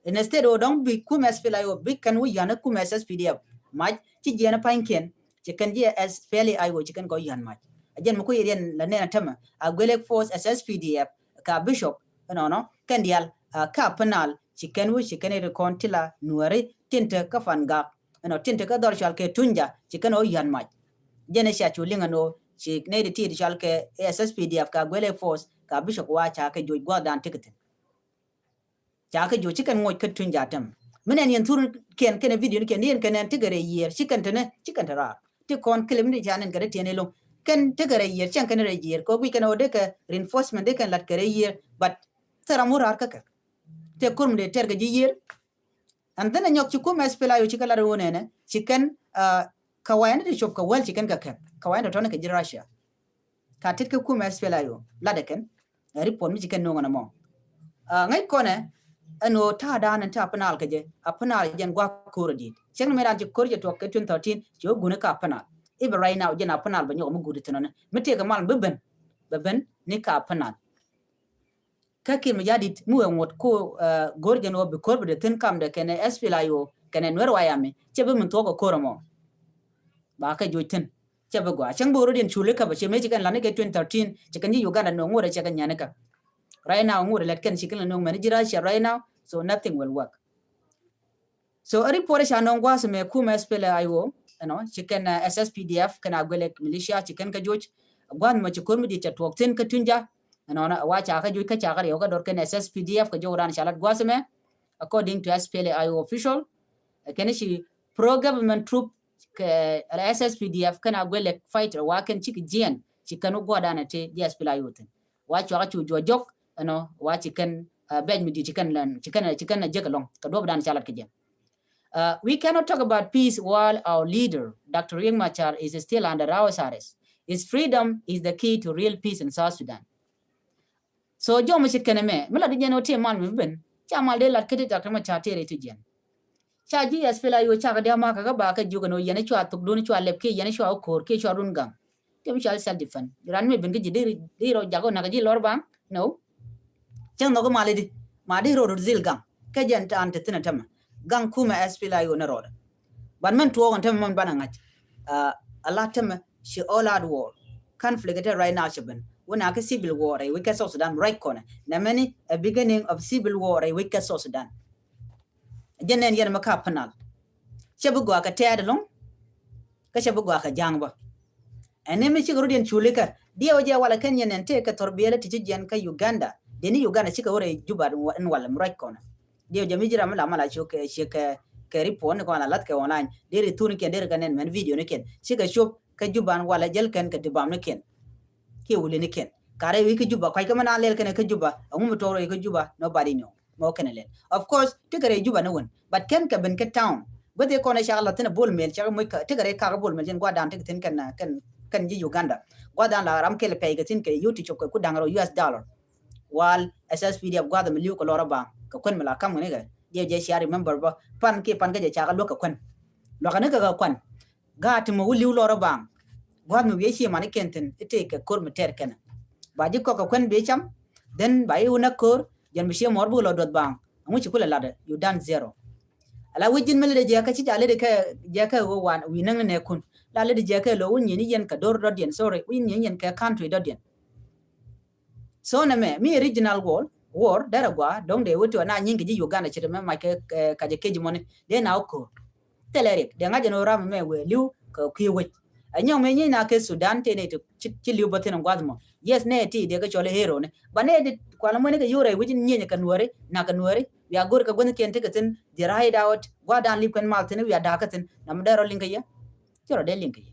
Instead ɣöö dɔ̱ŋ bi kumɛ S P L A I O bi kɛn wä yuan kumɛ S S P D F mac, ci jiɛn pa̱nykiɛn, ci kɛn ji̱ S P L A I O ci kɛn kɛ wä yuan mac. Ɛ jɛn mi ku yɛ riɛn la nɛn a tämɛ, Agwelek Force, S S P D F, ka Bishop, ɛnɔnɔ kɛn diaal, a, ka Upper Nile, ci kɛn wä ci kɛn ɛ ri kɔn ti la Nuääri tin te kä Pangak, ɛnɔ tin te kä dhɔr cɔal kɛ Tunja, ci kɛn ɛ wä yuan mac. Jɛn ɛ cia cu liŋ ɛn ɣöö ci nɛy ti ti cɔal kɛ S S P D F ka Agwelek Force ka Bishop wa ca kɛ joc gua̱a̱thdan ti kɛ thi̱n. Ca kɛ joc ci kɛn ŋoc kä Tunja tɛm. Mi nɛn yɛn thur kiɛn kɛn ɛ video ni kiɛn ni yɛn kɛn nɛn ti kɛ rɛy yiër ci kɛn te ni ci kɛn te raar. Ti kɔn clip ni ca nɛn kɛ rɛy tiɛn iloŋ. Kɛn ti kɛ rɛy yiër, cɛn kɛn rɛy yiër. Kɛ guic kɛn ɛ wä dee kɛ reinforcement dee kɛn lat kɛ rɛy yiër. But thil ram wä raar kä kɛ. Tëë ko̱r mi dee tɛr kɛ ji̱ yiër. And then ɛ nyɔk ci kumɛ S P L A I O ci kɛ lat wä nɛnɛ ci kɛn, ah, kɛ wayni ti cop kɛ wäl ci kɛn kɛ kɛp. Kɛ wayni tɔ̱tɔ̱ni kɛ ji̱ Russia. Ka tet kä kumɛ S P L A I O latdɛ kɛn. Ɛ report mi ci kɛn no̱o̱ŋ ɛn ɛmɔ. Ah, ŋäc kɔnɛ ɛn ɣöö ta̱a̱ da̱a̱n ɛn te Upper Nile kɛ jɛ, Upper Nile jɛn gua̱a̱k ko̱r ɛ di̱i̱t. Cäŋ mi ran ci ko̱r jɛ tuɔk kɛ twenty thirteen ci wä guuni kä Upper Nile. Even right now jɛn Upper Nile bɛ nyɔk mi guut thi̱n ɔni. Mi tëëkɛ mal mi ben, bɛ ben ni kä Upper Nile. Kä Kiir Mayardit mi wee ŋuɔ̱t ku, ah, go̱r jɛn ɣöö bi ko̱r bi dee thi̱n kamdɛ kɛnɛ S P L A I O kɛnɛ Nuer White Army, cɛ bi min thuɔ̱k ɛ ko̱r ɛmɔ. Ba kɛ joc thi̱n. Cɛ bi gɔaa. Cäŋ bi ɣöö rɔ̱diɛn culi kä bɛ cɛ mëë ci kɛn la̱t ni kɛ twenty thirteen, ci kɛn ji̱ Uganda nööŋ ŋuɔ̱t ɛ cɛ kɛ nyan ni kä. Right now ŋuɔ̱t ɛ lɛt kɛn ci kɛn la nööŋ mɛn ji̱ Russia right now, so nothing will work. So a report ca nɔŋ gua̱a̱th mɛ kumɛ S P L A I O, you know, ci kɛn, uh, S S P D F kɛn Agwelek militia ci kɛn kä joc. Gua̱a̱th mɛ ci ko̱r mi di̱i̱t ca tuɔɔk thi̱n kä Tunja, you know, wa ca kä joc kä ca kä riɛw kä dɔr kɛn S S P D F kɛ jɔwdan ca lat gua̱a̱th mɛ. According to S P L A I O official, uh, kɛn ci pro government troop kɛ, uh, S S P D F kɛn Agwelek fighter wa kɛn ci kɛ jiɛn ci kɛn wä gua̱a̱dan ti ji̱ S P L A I O thi̱n. Wa cuakä cu juɔc jɔk, you know, wa ci kɛn, uh, bɛc mi di̱i̱t ci kɛn lɛn, ci kɛn, ci kɛn jek ɛlɔ̱ŋ kɛ duɔ̱pdan ca lat kɛ jɛ. Uh, we cannot talk about peace while our leader, Doctor Riek Machar, is still under house arrest. His freedom is the key to real peace in South Sudan. So jɔm mi ci kɛn ɛmɛ mi lat di jɛn ɣöö ti mal mi ben ca mal dee lat kä ti Doctor Machar ti rɛy ti jiɛn. Ca ji̱ S P L A I O cakɛ dia̱ makä kä ba kɛ jiök ɛn ɣöö yɛn cua thokdun cua lɛp kiɛ yɛn cua wä ko̱o̱r kiɛ cua run gaŋ. Ti mi cɔal self defense. Ran mi ben kä ji̱ deri, deri rɔ jak wä nak ji̱ lɔr baŋ. No. Cäŋ nhɔk mal idi. Ma deri rɔ rut dhil gaŋ. Kä jɛn an te thi̱n ɛ tämɛ. Gaŋ kumɛ S P L A I O ni rɔɔdɛ. But mɛn tuɔɔk ɛn tämɛ mɛn banɛ ŋa̱c. Ah, a la tämɛ ci all out war. Conflict te right now ci ben. Wä nak kä civil war rɛy wec kä South Sudan right kɔnɛ. Nɛ mɛni a beginning of civil war rɛy wec kä South Sudan. Jɛn nɛn yɛn mɛ kä Upper Nile. Cɛ bi gɔaa kɛ tɛɛt ɛlɔ̱ŋ. Kä cɛ bi gɔaa kɛ ja̱a̱ŋ bä. Ɛn ni mi cikɛ rut yɛn culi kä diɛw jɛ walɛ kɛn yɛn ɛn tëë kɛ thɔr biɛlɛ ti ci jiɛn kä Uganda. Dee ni Uganda cikɛ wä rɛy Juba ɛn walɛ mi ruac kɔnɛ. Diɛw jɛ mi ji̱ ram mi la mal a cok kɛ ciek kɛ, kɛ report ni kɔn a lath kɛ online. Deri thun kiɛn deri kɛ nɛn mɛn video ni kiɛn cikɛ cop kä Juba ɛn walɛ jäl kɛn kɛ dibam ni kiɛn. Kiɛ wuli ni kiɛn. Karɛ wi̱i̱ kä Juba kuac kä mi na lɛl kɛn kä Juba ɛŋu mi tuɔk rɛy kä Juba, nobody know. Mɔ kɛn lɛl. Of course ti kɛ rɛy Juba ni wän, but kɛn kɛ ben kä town. Guäth i̱ kɔn i̱ cakɛ la thi̱n ɛ Bol Mel cakɛ moc kä ti kɛ rɛy kakä Bol Mel jɛn gua̱dan ti kɛ thi̱n kɛn, kɛn, kɛn ji̱ Uganda. Gua̱dan la ram kɛl pɛy kɛ thi̱n kɛ yut ti cop kɛ ku da̱ŋ rɔ U S dollar. Wal S S P D F gua̱th mi li̱w kɛ lɔrä baŋ kɛ kuän mi la kam kɛ ni kɛ. Diɛ jɛ cia remember bä pan kiɛ pan kä jɛ cakɛ luäk kɛ kuän. Luäk kɛ ni kɛ kɛ kuän. Gaat ti mɛ wä li̱w lɔrä baŋ. Gua̱th mi wi̱i̱ ci mani kɛn thi̱n i̱ tëë kɛ ko̱r mi tɛr kɛnɛ. Ba ji̱ kɔk kɛ kuän bi cam. Then ba i̱ wä näk ko̱r jɛn bi ci mɔr bi lɔ duɔth baŋ. Ɛŋu ci kulɛ latdɛ, you done zero. Ala wi̱c ji̱n mi lɛ dee jiɛkä ci ca lɛ dee kɛ jiɛkä wä wan wi̱i̱ näŋ ni nɛ kun. La lɛ dee jiɛkä lɔ wä nyieni yɛn kɛ do̱r dɔ̱diɛn, sorry, wä nyieni yɛn kɛ country dɔ̱diɛn. So nɛ mɛ mi regional war, war derɛ gua dɔŋ dee wä ti wa na nyiny kɛ ji̱ Uganda ci te mɛ mac kɛ, kɛ, kɛ jɛ kec mɔni dee na wä ko̱r. Thilɛ riɛk dee ŋa̱c ɛn ɣöö ram ɛmɛ wëë li̱w kɛ kui̱ wec. Ɛ nyɔk mëë nyieny na kɛ Sudan tëë nɛy ti ci, ci li̱w bä thi̱n ɛ gua̱th mɔ. Yes, nɛy ti dee kɛ cɔl i̱ hero ni. Ba nɛy ti kualä mueni kɛ yorɛ wi̱c in nyieny kɛ Nuääri, nak kɛ Nuääri. Wiaa go̱r kɛ guänh kiɛn tekɛ thi̱n, they ride out, gua̱dan li̱p kɛn mal thi̱n, wiaa da̱a̱k kä thi̱n. Nam dee rɔ liŋ kɛ yɛ. Ci rɔ dee liŋ kɛ yɛ.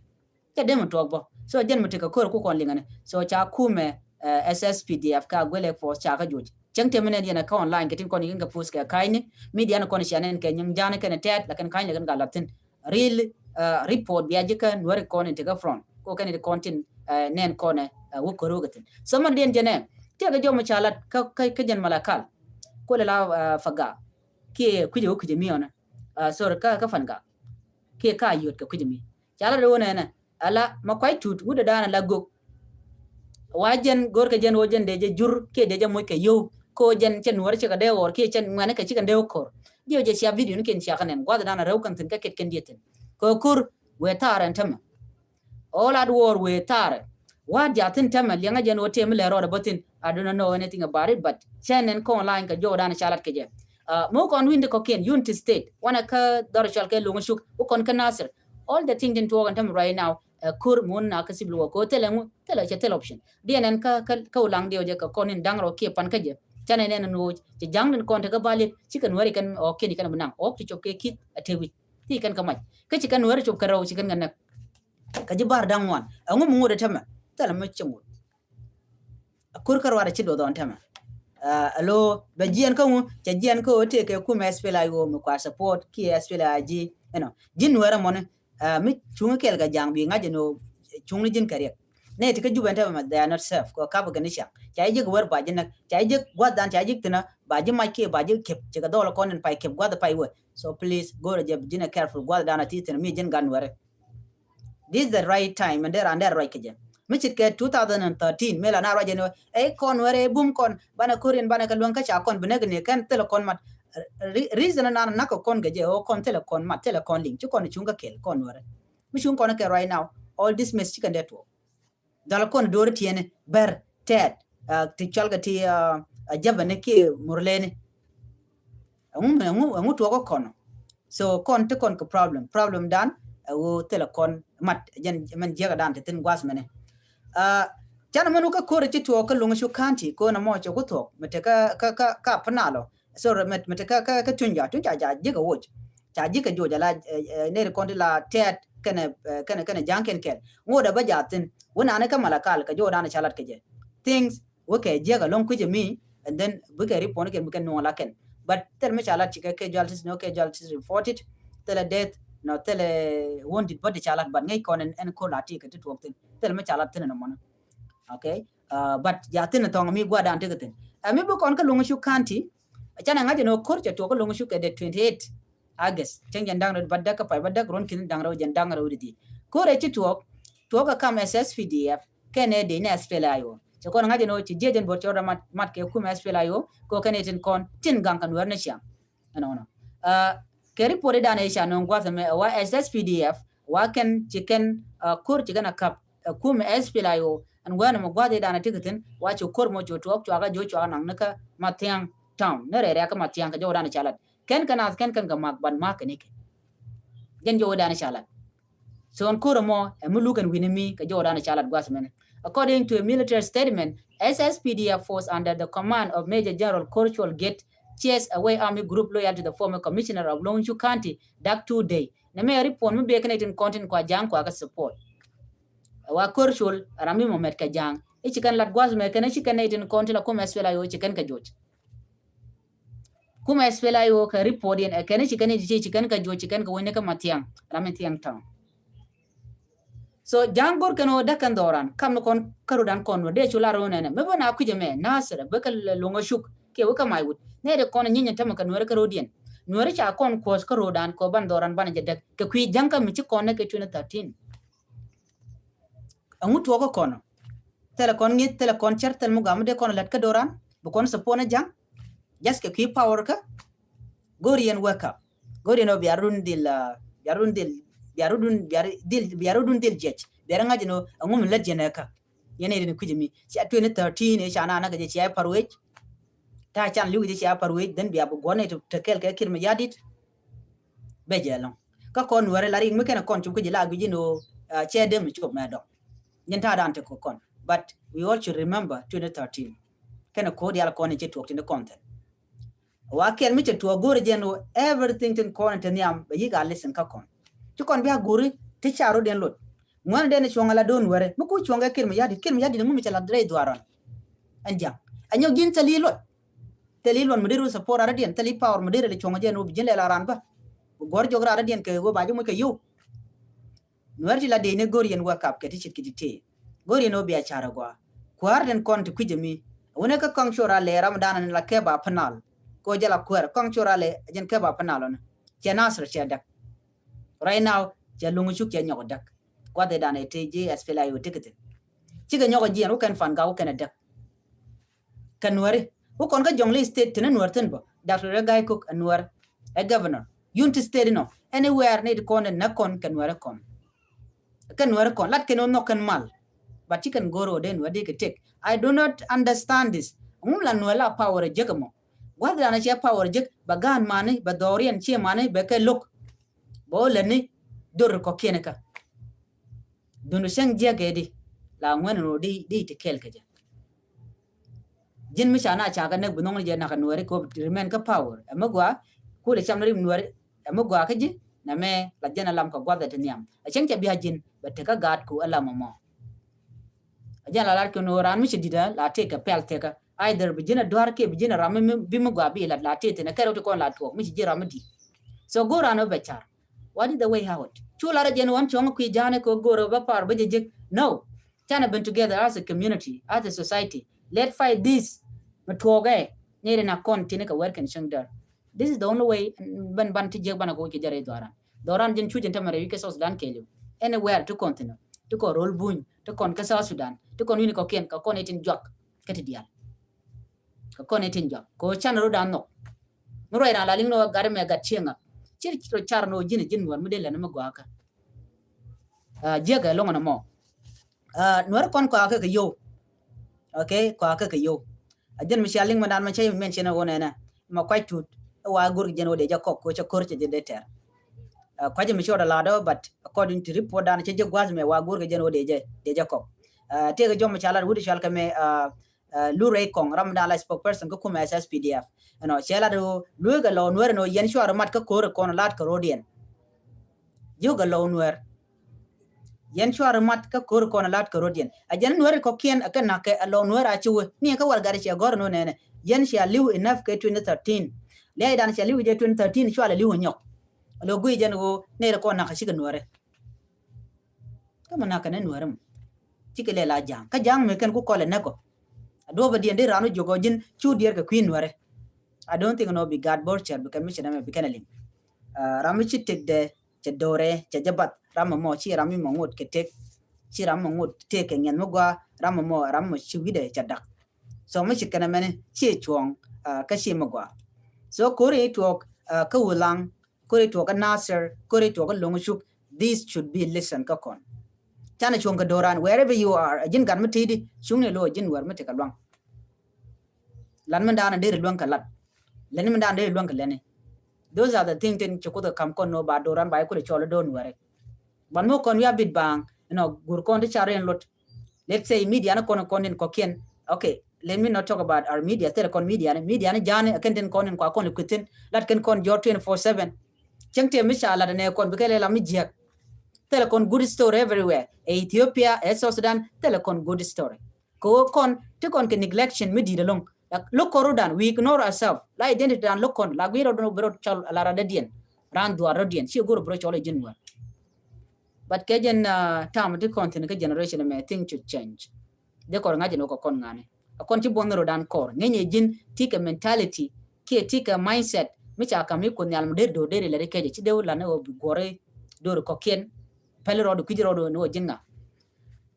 Cɛ dee mi tuɔɔk bä. So jɛn mi tekɛ ko̱r ku kɔn liŋɛ ni. So ca kumɛ, eh, S S P D F ka Agwelek Force ca kä juɔc. Cäŋ tëë mi nɛn yɛn ɛ kä online kɛ tin kɔn i̱ kɛn kɛ post kɛ ka̱ny ni. Media ni kɔn cia nɛn kɛ nyiŋ ja̱a̱n kɛn tɛɛt, lakin ka̱ny ni kɛn ka lath thi̱n. Real, uh, report bia ji̱ kä Nuääri kɔn in tekɛ front. Ko kɛn in kɔn tin, uh, nɛn kɔn, uh, wä ko̱r wä kɛ thi̱n. So man diɛn jɛn ɛ. Tëë kɛ jɔm ca lat kä, kä, kä jɛn Malakal. Ko lɛ la, uh, Pangak. Kiɛ kui̱cɛ wä kui̱cɛ miɔnɛ. Uh, sorry, kä, kä Pangak. kiɛ ka yot kɛ kui̱c mi. Ca la rɛ wä nɛnɛ ala ma kuay tut wut dee da̱a̱n ala gök. Wa jɛn go̱r kɛ jɛn wä jɛn dee jɛ jur kiɛ dee jɛ moc kɛ yio̱w. Ko jɛn cɛ nuɔr cɛ kɛ dee ɣɔr kiɛ cɛ ŋuɛni kɛ cikɛ dee wä kor. Diɛ wä jɛ cia video ni kɛn cia kɛ nɛn guath da̱a̱n a rɛw kɛn thin kä kɛt kɛn diɛ thin. Kɛ kur wee thaar ɛn tämɛ. All at war wee thaar. Wa dia thin tämɛ liɛŋä jɛn wä tëë mi lɛ rɔɔdɛ bä thin. I don't know anything about it, but cɛ nɛn kɔn line kɛ jɔw da̱a̱n ca lat kɛ jɛ. Mɛ wä kɔn wi̱n di kɔkiɛn Unity State wanɛ kä dhɔr cɔal kɛ Loŋ Cuk wä kɔn kä Nasir. All the thing din tuɔɔk ɛn tämɛ right now. Kur mun na kä sibili wä ko thilɛ ŋu thilɛ cɛ thilɛ option. Diɛ nɛn kä kä kä wulaŋ diɛ wä jɛ kɛ kɔn in da̱ŋ rɔ kiɛ pan kä jɛ. Canɛ nɛn in wä cɛ ja̱ŋ din kɔn te kä bali cikɛ nuɛri kɛn ɔ kiɛn ikɛn bi naŋ ɔ ti cop kɛ kith a te wi̱c. Ti kɛn kä mac kä ci kɛn nuɛri cop kɛ rɛw ci kɛn kɛ nɛk. Kä ji̱ bar da̱ŋ ŋuan ɛŋu mi ŋut ɛ tämɛ thilɛ mi ci ŋut. A kur kä ruat a ci duɔth ɔn tämɛ. Alo bɛ jiɛn kä ŋu cɛ jiɛn kä ɣöö tëë kɛ kumɛ S P L A I O mi kuaar support kiɛ S P L A I G. Ɛnɔ ji̱n nuɛrɛ mɔni mi cuŋ kɛl kɛ ja̱a̱ŋ bi ŋa̱c ɛn ɣöö cuŋni ji̱n kɛ riɛk. Nɛ ti kä Jubɛ ɛn tämɛ ma they are not safe kɛ kap kɛ ni ciaŋ ca ji̱ ji̱k wär ba ji̱ näk ca ji̱ ji̱k gua̱th dan ca ji̱ ji̱k thi̱n a ba ji̱ mac kiɛ ba ji̱ kep ci kɛ dhɔl kɔn in pay kep gua̱th pay wä. So please go̱rɛ jɛ ji̱n a careful gua̱th dan a ti thi̱n mi ji̱n gan nuɛrɛ. This is the right time and there and there right kɛ jɛ. Mi cit kɛ two thousand and thirteen mi la na ruac jɛ ni wä ɛ kɔn wɛrɛ bum kɔn banɛ korin banɛ kɛ luäŋ kä ca kɔn bi näk ni kɛn thilɛ kɔn mat. Reason nan nak kɔn kɛ jɛ o kɔn thilɛ kɔn mat thilɛ kɔn liŋ ci kɔn cuŋ kä kɛl kɔn wɛrɛ. Mi cuŋ kɔn kɛ right now all this mess ci kɛn dee tuɔ. Dhɔl kɔn do̱ri tiɛni bɛr tɛɛt ti cɔl kɛ ti a jabani ki murleni. Ɛŋu ɛŋu ɛŋu tuɔk kɔn. So kɔn ti kɔn kɛ problem problem dan. Ɛ ɣöö thilɛ kɔn mat jɛn mɛn jiɛkɛ dan ti thin gua̱th mɛni. Canɛ mɛn wä kä ko̱r ci tuɔk kä Loŋ Cuk County ko̱n ɛmɔ cɛ ku thuɔk mɛ te kä kä kä kä Panalo. Sorry mɛ mɛ te kä kä kä Tunya Tunya ca ji̱ kɛ woc. Ca ji̱ kɛ joc ala neri kɔn ti la tɛɛt kɛnɛ kɛnɛ kɛnɛ ja̱ŋ kɛn kɛl ŋot ɛ bä jaathin. Wä nani kä Malakal kɛ jɔɔdan ca lat kɛ jɛ things wä kɛ jiɛk alɔŋ kui̱cɛ mi. And then bikɛ ripɔn kɛn bikɛ nuɔŋ la kɛn. But thil mi ca lat cikɛ casualties no casualties reported. Thilɛ death no thilɛ wounded body ca lat but ŋäc kɔn ɛn ko̱r la ti kɛ ti tuɔk thin thil mi ca lat thin ɛn mɔni. Okay. But ja thin thɔŋ mi guadan ti kɛ thin ɛ mi bi kɔn kä Loŋ Cuk County. Canɛ ŋa̱c ɛn ɔ ko̱r cɛ tuɔk kä Loŋ Cuk kɛ dee twenty eight August cäŋ jɛn da̱ŋ rɛw bädäk kä pay bädäk ruɔ̱n ki̱n da̱ŋ rɛw jɛn da̱ŋ rɛw di di. Ko̱rɛ ci tuɔɔk tuɔɔk kä kam S S P D F kɛnɛ dee ni S P L A I O. Cɛ kɔn ŋa̱c ɛn ɣöö ci jiɛc ɛn buɔt cɔr mat mat kɛ kum S P L A I O kɛ kɛnɛ tin kɔn tin gaŋ kɛ nuɛr ni ciaŋ. Ɛnɔnɔ kɛ report idan ɛ ca nɔŋ gua̱th ɛmɛ ɛ wa S S P D F wa kɛn ci kɛn ko̱r ci kɛn a kap ɛ kum S P L A I O. Ɛn wɛn ɛmɛ gua̱th idan ɛ ti kɛ thin wa ci ko̱r mɔ ci tuɔɔk cuakä jo̱o̱c cuakä naŋ ni kä Mathiaŋ town ni rɛɛrɛ kä Mathiaŋ kɛ jɔwdan ɛ ca lat. Kɛn kɛ nath kɛn kɛn kɛ mak ban mak kɛ ni kɛ. Jɛn jɔwdan ɛ ca lat. So ɛn ko̱r ɛmɔ ɛ mi luk ɛn wi̱ni mi kɛ jɔwdan ɛ ca lat gua̱th mɛnɛ. According to a military statement, S S P D F force under the command of Major General Kor Chol Get chased away army group loyal to the former commissioner of Loŋ Cuk County, Dak Two Day. Nɛ mɛ report mi bek kɛn itin kɔn tin kua ja̱a̱ŋ kua kɛ support. Wa Kor Chol ram mi mɔ mɛt kɛ ja̱a̱ŋ. Ici kɛn lat gua̱th mɛ kɛn ici kɛn itin kɔn tin la kum S P L A I O ci kɛn kɛ joc. Kum S P L A I O kɛ report yɛn ɛ kɛn ci kɛn ci ci kɛn kɛ juɔc ci kɛn kɛ weny ni kä Mathiaŋ ram in Thiaŋ town. So ja̱a̱ŋ go̱r kɛn ɣöö däk kɛn dhɔran kam ni kɔn kä ro̱dan kɔn wä dee cu lar ɣöö nɛnɛ mi bä na kui̱c ɛmɛ Nasir bä kɛ Loŋ Cuk kiɛ wä kä Maiwut nɛy dee kɔn nyieny ɛn tämɛ kɛ nuɛri kä ro̱diɛn. Nuɛri ca kɔn kuɔ̱th kä ro̱dan kɛ ɣöö ban dhɔran ban jɛ däk kɛ kui̱ ja̱ŋ kä mi ci kɔn ni kɛ twenty thirteen. Ɛŋu tuɔɔk kä kɔn thilɛ kɔn ŋi̱th thilɛ kɔn cär thilɛ mi gam mi dee kɔn lät kä doran bi kɔn support ni ja̱ŋ. Just kɛ kui̱ power kä go̱r yɛn wake up. Go̱r yɛn ɔ bia run dhil bia run dhil bia run dhil bia run dhil jiɛc bia ri ŋa̱c yɛn ɔ ɛŋu mi lät yɛn ɛ kä. Yɛn ɛ rin kui̱c mi cia twenty thirteen ɛ ca na na kɛ jɛ cia par wec. Ta can li̱w kɛ jɛ cia par wec then bia bi guɔ̱n ɛ te kɛl kɛ kir mi yadit. Bɛ jɛ lɔŋ kä kɔn nuɛri la rik mi kɛn kɔn cop kä ji̱ la gui̱c in ɣöö cɛ dem cop mɛ dɔk. Nyin ta̱a̱ dan te kɔ kɔn but we all should remember twenty thirteen. Kɛn ko̱ dial kɔn in ci tuɔk tin kɔn thɛn. Wa kɛn mi cɛ tuɔk go̱o̱rɛ jɛn ɣöö everything tin kɔn in te nhiam bɛ yi̱k a listen kä kɔn. Ci kɔn bia go̱o̱ri ti ca rot den lot. Ŋuɛn den cuɔ̱ŋ ala do̱n wɛrɛ mi ku cuɔ̱ŋ kɛ kir mi yadit kir mi yadit ŋu mi cɛ la rɛy dhuaran. Ɛn ja̱ŋ ɛnyɔ ji̱n thɛl yi luɔt. Thɛl yi luɔt mi deri wä support rarä diɛn thɛl yi power mi deri lɛ cuɔ̱ŋ jɛ ni wä bi ji̱n lɛ la ran bä. Bi guɔ̱r jɔk rarä diɛn kɛ wä ba ji̱ muc kɛ yo̱w. Nuɛr ti la dee ni go̱r yɛn wä kap kɛ ti cit kɛ ti tee. Go̱r yɛn wä bia car agua. Kuäär den kɔn ti kui̱c ɛmi. Wunɛ kä kɔŋ cor alɛ ram dan ni la kɛ ba penal. Kɛ wä jɛ la kuäär kɔŋ cor alɛ jɛn kɛ ba penal ɔni. Cɛ Nasir cɛ däk. Right now cɛ luŋ cuk cɛ nyɔk däk. Gua̱th ɛ dan ɛ ti ji̱ S P L A I O ti kɛ thi̱n. Cikɛ nyɔk jiɛn wä kɛn Fangak wä kɛn ɛ däk. Kɛ Nuɛri wä kɔn kä Jonglei State ti ni Nuɛr thi̱n bä. Doctor Riek Gai Kok ɛ Nuɛr ɛ governor. Unity State inɔ anywhere ni ti kɔn ɛ näk kɔn kɛ Nuɛri kɔn. Kɛ Nuɛri kɔn lat kɛn wä nhɔk kɛn mal. But ci kɛn go̱r wä dee Nuɛr di kɛ tek. I do not understand this. Ŋum la Nuɛr la power ɛ jek ɛmɔ. Gua̱th dan ɛ cɛ power ɛ jek bɛ gaan mani bɛ dhɔriɛn ci mani bɛ kɛ lo̱k. Bä wä lätni dor kɔ̱kiɛn kä. Dhundu cäŋ jiäk kɛ di la ŋuɛn ro di di ti kɛl kɛ jɛ. Ji̱n mi ca na ca kɛ näk bi nhɔŋ ni jɛ nakä Nuɛri kɛ wä remain kä power. Ɛmɛ gua kulɛ cam ni rim Nuɛri ɛmɛ gua kä ji̱. Nɛ mɛ la jɛn alam kɛ gua̱th ɛ ti nhiam ɛ cäŋ ca bia ji̱n bɛ tekä gaat ku alam ɛmɔ. A jɛn la lat kɛ ni ran mi ci di̱t a la tëë kɛ pɛl tëkä. Either bi ji̱n a duar kiɛ bi ji̱n a ram mi bi mi gua bi lat la tëë thin a kɛr wä ti kɔn la tuɔk mi ci ji̱ ram mi di̱t. So go̱o̱r ran wä bɛ car. What is the way out? Cu lar a jɛn wan cuɔŋ kui̱ ja̱a̱n kɛ go̱o̱r wä bɛ par bä jɛ jek. No. Canɛ been together as a community, as a society. Let fight this. Mi tuɔkɛ ni ri na kɔn thin kɛ wɛr kɛn cäŋ däär. This is the only way. Ban ban ti jiäk banɛ kɛ wä ci jɛ rɛy dhuaran. Dhɔran jin cu jin tämɛ rɛy wi̱c kä South Sudan kɛɛliw. Anywhere ti kɔn thin ti kɔn rol buny ti kɔn kä South Sudan ti kɔn wi̱ni kɔkiɛn kɛ kɔn itin juak. Kä ti dial kɛ kɔn itin juak kɛ can rot an nhɔk. Mi ruac ran la liŋ ni wä gat mɛ gat cieŋ ŋak. Ci ro car ni wä ji̱n ji̱n Nuɛr mi dee lɛn mi guakä. Jiäkɛ loŋ ni mɔ. Nuɛr kɔn kɔakɛ kɛ yow. Okay, kɔakɛ kɛ yow. A jɛn mi cia liŋ mi dan mi cä mention wä nɛnɛ ma kuac tut. Wa go̱r kɛ jɛn wä dee jɛ kɔk ko cä ko̱r cɛ jɛ dee tɛr. Kuac mi cɔɔd a ladɔ but according to report dan cä jɛ gua̱th mɛ wa go̱r kɛ jɛn wä dee jɛ dee jɛ kɔk. Tëëkɛ jɔm mi ca lat wut cual kɛ mɛ Lu Rɛy Kɔŋ ram dan la spokesperson kä kumɛ S S P D F. Ɛnɔ cɛ lat wä lueek a lɔ Nuɛr ɛnɔ yɛn cuar mat kä ko̱r kɔn lat kɛ rodiɛn. Jiök a lɔ Nuɛr. Yɛn cuarɛ mat kä ko̱r kɔn lat kɛ rot yɛn. A jɛn Nuɛr kɔkiɛn a kɛ nak kɛ a lɔ Nuɛr a ci wee. Ni kɛ wal gat ciɛ gɔr nɔ nɛnɛ. Yɛn cia li̱w enough kɛ twenty thirteen. Liac dan cia li̱w jɛ twenty thirteen cua lɛ li̱w nyɔk. A lɔ gui jɛn ɣöö nɛy rɛ kɔn nak a cikɛ Nuɛrɛ. Kä mɛ nak kɛ ni Nuɛrɛ mɔ. Cikɛ lɛ la ja̱a̱ŋ kä ja̱a̱ŋ mɛ kɛn ku kɔlɛ nɛk ɔ. A duɔ̱p a diɛn di ran wä jiök ɔ ji̱n cu diɛɛr kɛ kui̱ Nuɛrɛ. I don't think nɔ bi gat bor cɛr bi kɛn mi cɛ nɛmɛ bi kɛn a liŋ. Ram mi ci tëkdɛ cɛ do̱rɛ cɛ jɛ bath ram mɔ ci ram mi mɔ ŋot kɛ tek. Ci ram mɔ ŋot tek kɛ ŋiɛn mi gua ram mɔ ram mɔ ci wi̱dɛ cɛ dak. So mi ci kɛnɛ mɛni ci cuɔ̱ŋ kä ci mi gua. So kori tuɔk kä Wulaŋ, kori tuɔk kä Nasir, kori tuɔk kä Loŋ Cuk. This should be listen kä kɔn. Canɛ cuɔ̱ŋ kɛ do̱ran wherever you are. A ji̱n gat mi tidi cuŋni lo a ji̱n wɛr mi ti kɛ luaŋ. Lan mi da̱a̱n a deri luäŋ kɛ lat. Lɛni mi da̱a̱n a deri luäŋ kɛ lɛni. Those are the thing tin ci Kuoth kɛ kam kɔn ni wä ba do̱ran ba i̱ kulɛ cɔl i̱ do̱r Nuɛri. Ban mi wä kɔn wi̱i̱ a bit baaŋ inɔ gur kɔn ti car in lot. Let's say media ni kɔn kɔn in kɔkiɛn. Okay, let me not talk about our media. Thilɛ kɔn media ni media ni ja̱a̱ni a kɛn tin kɔn in kua kɔn li kuithin lat kɛn kɔn jɔr twenty four seven. Cäŋ tëë mi ca lat anɛ kɔn bikɛ lɛ lam mi jiäk. Thilɛ kɔn good story everywhere. Ɛ Ethiopia, ɛ South Sudan, thilɛ kɔn good story. Kɛ ɣöö kɔn ti kɔn kɛ neglection mi di̱i̱t ɛlɔ̱ŋ. Lo̱k kɔn rɔ̱dan, we ignore ourselves. La identity dan lo̱k kɔn la gui̱i̱r rɔ̱dan wä bi rɔ̱ cɔl a la radädiɛn. Ran dhuaar rɔ̱diɛn ci go̱r bi rɔ̱ cɔl ɛ ji̱n wä. But kɛ jɛn tam ti kɔn thi̱n kä generation mɛ thing should change. Dee kɔr ŋa̱c ɛn wä kɛ kɔn ŋa̱ni a kɔn ci buɔ̱n rɔ̱dan kɔr ŋäcnɛ ji̱n ti kɛ mentality kiɛ ti kɛ mindset mi ca kam mi Kuoth Nhial mi der do̱r der ilɛ ri kecɛ ci dee wä lan ɛ wä bi guɔri do̱r kɔkiɛn. Pɛli rɔɔdu kui̱ci rɔɔdu ni wä ji̱n ŋa.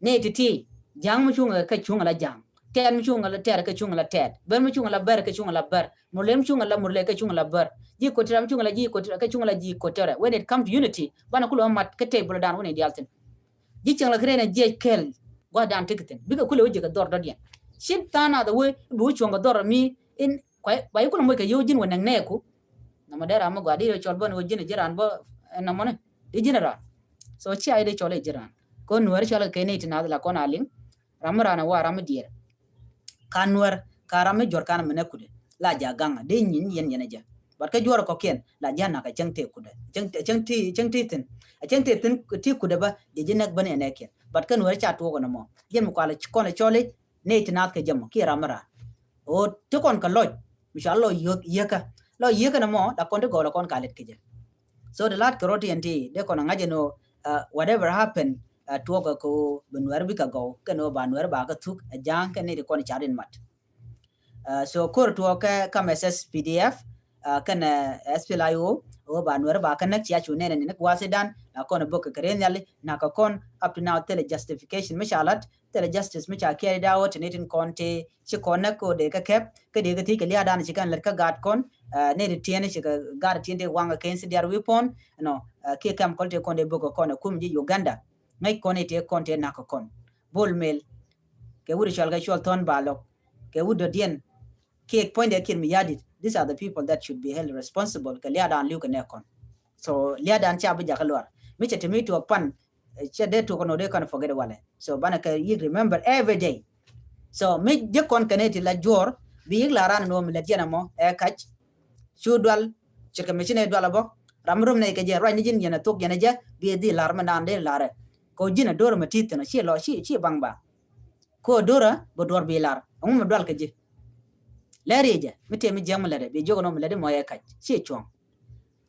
Ni ti̱ti̱ ja̱a̱ŋ mi cuŋ kɛ cuŋ la ja̱a̱ŋ. Tɛɛt mi cuŋ la tɛɛt kɛ cuŋ la tɛɛt. Bär mi cuŋ la bär kɛ cuŋ la bär. Murle mi cuŋ la murle kɛ cuŋ la bär. Ji̱ ko̱tɛrɛ mi cuŋ la ji̱ ko̱tɛrɛ kɛ cuŋ la ji̱ ko̱tɛrɛ. When it come to unity banɛ kulɛ mat kä table dan wä ni dial thin. Ji̱ cieŋ la kɛ rɛn jiɛc kɛl gua̱dan ti kɛ thin bikɛ kulɛ wä ji̱ kɛ dhɔr dɔ̱diɛn. Ci tha̱a̱ŋ nath a wee bi wä cuɔ̱ŋ kɛ dhɔr mi in kuay ba yi kulɛ moc kɛ yio̱w ji̱n wä nɛŋ nɛɛku. Nɔmɔ dee ram mi gɔaa di rɛ cɔl bä ni wä ji̱n ji̱ raan bä nɔmɔni di ji̱n raan. So cia yi dee cɔl i̱ ji̱n raan kɔn Nuɛɛri cɔl kɛ kɛ ni ti naath la kɔn a liŋ. Ram mi raan a wa ram mi diɛɛr. Ka Nuɛɛr ka ram mi juɔr kan mi nɛ kudɛ la ja gaŋ a dee nyin yɛn yɛn a jɛ. But kä juɔr kɔkiɛn la ja nak a cäŋ tëë kudɛ cäŋ tëë cäŋ tëë cäŋ tëë thin a cäŋ tëë thin ti kudɛ bä dee ji̱ nɛk bä ni ɛnɛ kiɛn. But kä Nuɛɛri ca tuɔk ɛn ɛmɔ yɛn mi kual kɔn a cɔl i̱ nɛy ti naath kɛ jɛ mɔ kiɛ ram mi raan. Ɣöö ti kɔn kɛ lɔc mi cɔal lɔ yiëk yiëkä lɔ yiëkä ni mɔ la kɔn ti gɔw la kɔn ka lɛt kɛ jɛ. So ti lat kɛ rɔ ti ɛn ti dee kɔn ŋa̱c ɛn ɣöö whatever happen tuɔɔk kɛ ɣöö bi Nuɛɛri bikɛ gɔw kɛn ɣöö ba Nuɛɛri ba kɛ thuk ɛ ja̱a̱ŋ kɛn ni ti kɔn car in mat. So kor tuɔɔk kɛ kam S S P D F kɛn S P L A I O Ɣöö ba Nuɛr ba kä näk cia cu nɛn ni näk wathi dan la kɔn bok kɛ kɛ rɛn nhiali na kɛ kɔn up to now thilɛ justification mi ca lat thilɛ justice mi ca carried out ni tin kɔn ti ci kɔn näk ko dee kä kɛp kä dee kä thiec kɛ lia̱a̱ dan ci kɛn lät kä gaat kɔn ni ti tiɛn ci kɛ gaat tiɛn ti waŋ kɛ kɛn si diar wi̱i̱ pɔn nɔ kiɛ kɛm kɔl ti kɔn dee bok kɛ kɔn ɛ kum ji̱ Uganda. Ŋäc kɔn i̱ tëë kɔn tëë na̱k kɛ kɔn. Bol Mel kɛ wut i̱ cɔal kɛ cuɔl Thɔn Balɔk kɛ wut dɔ̱diɛn kiɛ puɔ̱nydɛ Kiir Mayardit. These are the people that should be held responsible kɛ lia̱a̱ dan li̱w kɛ nɛ kɔn. So lia̱a̱ dan ca bi jakä luar mi cɛ te mi tuɔk pan cɛ dee tuɔk nɔ dee kɔn forget walɛ. So banɛ kɛ yik remember every day. So mi ji̱ kɔn kɛ nɛ ti la juɔr bi yik la ran nɔ mi lät jɛn ɛmɔ ɛ kac. Cu dual ce̱tkɛ mi ci nɛ dual a bä ram rum nɛ kɛ jɛ ruac ni ji̱n yɛn a thok yɛn a jɛ bi a dhi lar mi naan dee larɛ. Kɛ ji̱n a do̱r mi ti thin a ci lɔ ci ci baŋ ba. Kɛ a do̱r a bä duɔr bi lar ɛŋu mi dual kɛ ji̱. Lɛ riɛ jɛ mi tëë mi jiɛŋ mi lɛt a bi jiök nɔ mi lɛt a mɔ yɛ kac ci cuɔ̱ŋ.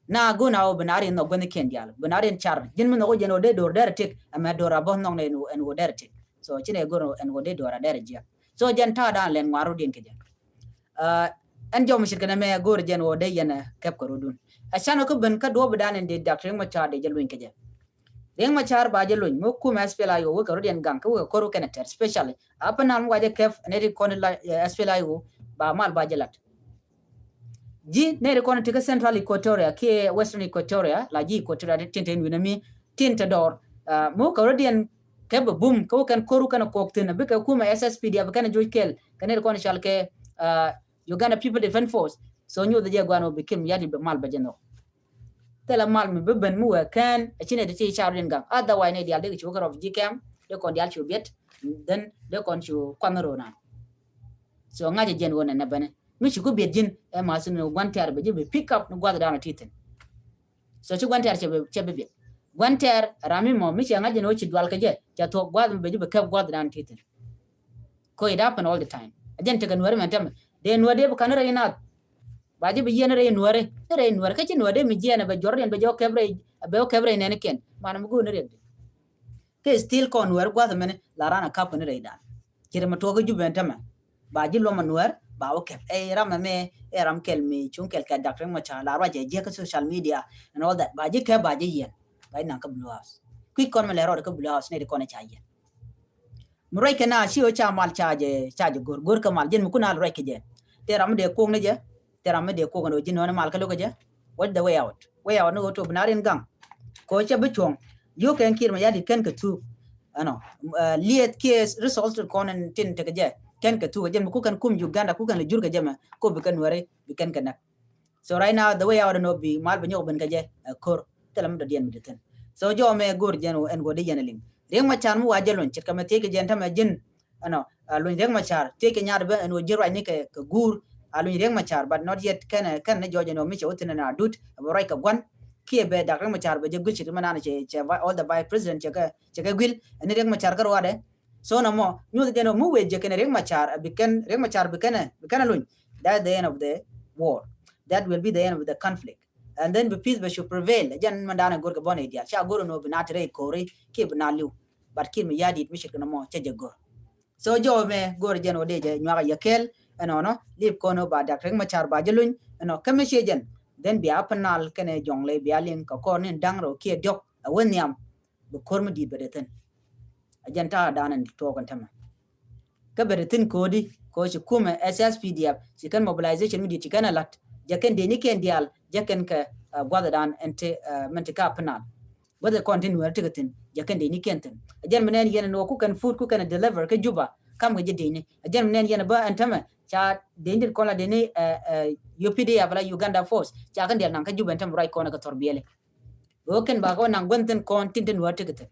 Na go̱n a wä bi na riɛn nhɔk guänh kiɛn diaal bi na riɛn car ji̱n mi nhɔk wä jɛn wä dee do̱r dɛr a tik ɛmɛ do̱r a bä nhɔk nɛ ɛn wä dɛr a tik. So ci nɛ go̱n ɛn wä dee do̱r a dɛr a jiɛk. So jɛn ta̱a̱ dan lɛn ŋuar rut diɛn kɛ jɛ. Ɛn jɔm ce̱tkɛ nɛ mɛ go̱o̱r jɛn ɣöö dee yɛn ɛ kɛp kɛ rɔ̱dun. Ɛ can ɔ kä ben kä duɔ̱ɔ̱p dan in dee dak Riek Machar dee jɛ luny kɛ jɛ. Riek Machar ba jɛ luny mi kum S P L A I O wekɛ rɔ̱diɛn gaŋ kä wekɛ ko̱r wekɛn ɛ tɛr specially. Apɛ nam wa jɛ kɛp nɛ ri kɔn la S P L A I O ba mal ba jɛ lat. Ji̱ nɛ ri kɔn ti kä Central Equatoria kiɛ Western Equatoria la ji̱ Equatoria tin te nuinɛ mi tin te dɔɔr. Mi wekɛ rɔ̱diɛn kɛp bɛ bum kä wekɛn ko̱r wekɛn ɛ kɔk thin bikɛ kum ɛ S S P D F kɛn ɛ joc kɛl kɛ nɛ ri kɔn cɔal kɛ Uganda People Defense Force. So nyuth jɛ guan wä bi Kiir Mayardit bi mal bɛ jɛ nhɔk. Thilɛ mal mi bi ben mi wee kɛn a ci nɛ ti ti car rin gaŋ. Otherwise nɛ dial dee kɛ ci wä kɛ rɔf ji̱ kɛm dee kɔn dial ci wä biɛt. Then dee kɔn ci wä kuan ro nan. So ŋa̱c jɛ jɛn wä nɛ nɛ bɛnɛ mi ci ku biɛt ji̱n ɛ ma sin wä guan tɛr bɛ ji̱ bi pick up ni guath dan a ti thin. So ci guan tɛr cɛ bi cɛ bi biɛt guan tɛr ram mi mɔ mi cɛ ŋa̱c jɛ ni wä ci dual kɛ jɛ cɛ thuɔk guath mi bɛ ji̱ bi kɛp guath dan a ti thin. Ko it happen all the time. A jɛn tekɛ nuäri mɛn tämɛ dee nuäri dee bi kan rɛy nath. Ba ji̱ bi yiɛn rɛy nuäri ni rɛy nuäri kä ci nuäri dee mi jiɛn a bɛ juɔr riɛn bɛ jɛ wä kɛp rɛy a bɛ wä kɛp rɛy nɛn kɛn man mi go̱o̱r ni riɛk di. Kɛ still kɔn nuäri gua̱th mɛn la ran a kap kɛn rɛy dan. Ci rɛ mi tuɔk kä Jubɛ mɛn tämɛ ba ji̱ luɔm a nuäri ba wä kɛp ɛ ram ɛmɛ ɛ ram kɛl mi cuŋ kɛl kɛ dak rɛŋ ma ca la ruac ɛ jiɛk kä social media and all that ba ji̱ kɛp ba ji̱ yiɛn. Ba ji̱ naŋ kä Blue House kui̱c kɔn mi lɛ rɔɔd kä Blue House ni di kɔn ɛ ca yiɛn. Mi ruac kɛ na ci ɣöö ca mal ca jɛ ca jɛ go̱r go̱r kɛ mal jɛn mi kun al ruac kɛ jɛ. Tɛ ram mi dee kuɔk ni jɛ tɛ ram mi dee kuɔk ni ɣöö ji̱ nɔɔni mal kä lo̱k kɛ jɛ. What's the way out? Way out ni ɣöö tuɔp bi na rin gaŋ. Kɛ ɣöö cɛ bi cuɔ̱ŋ yio̱k kɛn Kiir Mayardit kɛn kɛ thuk. Ɛnɔ lieth kiɛ resource ti kɔn in tin tekɛ jɛ kɛn kɛ thuk kɛ jɛ mi ku kɛn kum Uganda ku kɛn lɛ jur kɛ jɛ mɛ ko bi kɛn nuɛri bi kɛn kɛ näk. So right now the way out ɛn ɣöö bi mal bi nyɔk ben kɛ jɛ ɛ ko̱r. Thilɛ mi dɔ̱diɛn mi di thi̱n. So jɔw mɛ go̱o̱r jɛn ɛn ɣöö di yɛn ɛ liŋ Riek Machar mi wa jɛ luny ce̱tkɛ mɛ thiec kɛ jɛn tämɛ ji̱n. Ɛnɔ luny Riek Machar thiec kɛ nyaat bä ɛn ɣöö ji̱ ruacni kɛ kɛ guur. A luny Riek Machar but not yet kɛn kɛn ni jɔɔc ɛn ɣöö mi cɛ wä thi̱n ɛn a dut ɛ bɛ ruac kɛ gua̱n. Kiɛ bɛ dak Riek Machar bɛ jɛ guil ce̱tkɛ mɛ naan cɛ cɛ all the vice president cɛ kɛ cɛ kɛ guil ɛn ni Riek Machar kä ruaadɛ. So nɔmɔ nyuth jɛn ɔ mi wee jɛ kɛn Riek Machar bi kɛn Riek Machar bi kɛn bi kɛn luny. That's the end of the war. That will be the end of the conflict. And then bi peace bɛ cu prevail jɛn mɛn da̱a̱n a go̱r kɛ bɔn idial ca go̱r nɔ bi na ti rɛy ko̱ri kiɛ bi na liw. But Kiir Mayardit mi ce̱tkɛ nɔmɔ cɛ jɛ go̱r. So jɔw mɛ go̱r jɛn ɔ dee jɛ nyuak a yɛ kɛl ɛnɔnɔ lip kɔn ɔ ba dak Riek Machar ba jɛ luny ɛnɔ kɛ mi ciɛ jɛn. Then bia Upper Nile kɛnɛ Jonglei bia liŋ kɛ kɔr ni da̱ŋ rɛw kiɛ diɔk a wä nhiam. Bi ko̱r mi di̱i̱t bɛ dee thi̱n. A jɛn ta̱a̱ da̱a̱n ɛn tuɔɔk ɛn tämɛ. Kä bɛ dee thi̱n ko̱o̱di ko̱o̱ ci kumɛ S S P D F ci kɛn mobilization mi di̱i̱t ci kɛn ɛ la̱t jɛ kɛn dee ni kɛn diaal jɛ kɛn kɛ gua̱th da̱a̱n ɛn ti mɛn ti ka Upper Nile. Whether kɔn ti nuɛɛr ti kɛ thi̱n jɛ kɛn dee ni kɛn thi̱n a jɛn mi nɛn yɛn ɛn wä ku kɛn food ku kɛn ɛ deliver kä Juba. Kam kɛ jɛ dee ni a jɛn mi nɛn yɛn ɛ bä ɛn tämɛ ca dee ni kɔn la dee ni U P D F la Uganda Force ca kɛn diaal naŋ kä Juba ɛn tämɛ ruac kɔn ɛ kɛ thɔr biɛli. Ɣöö kɛn bakɛ wä naŋ guänh thi̱n kɔn tin te nuäär tekɛ thi̱n.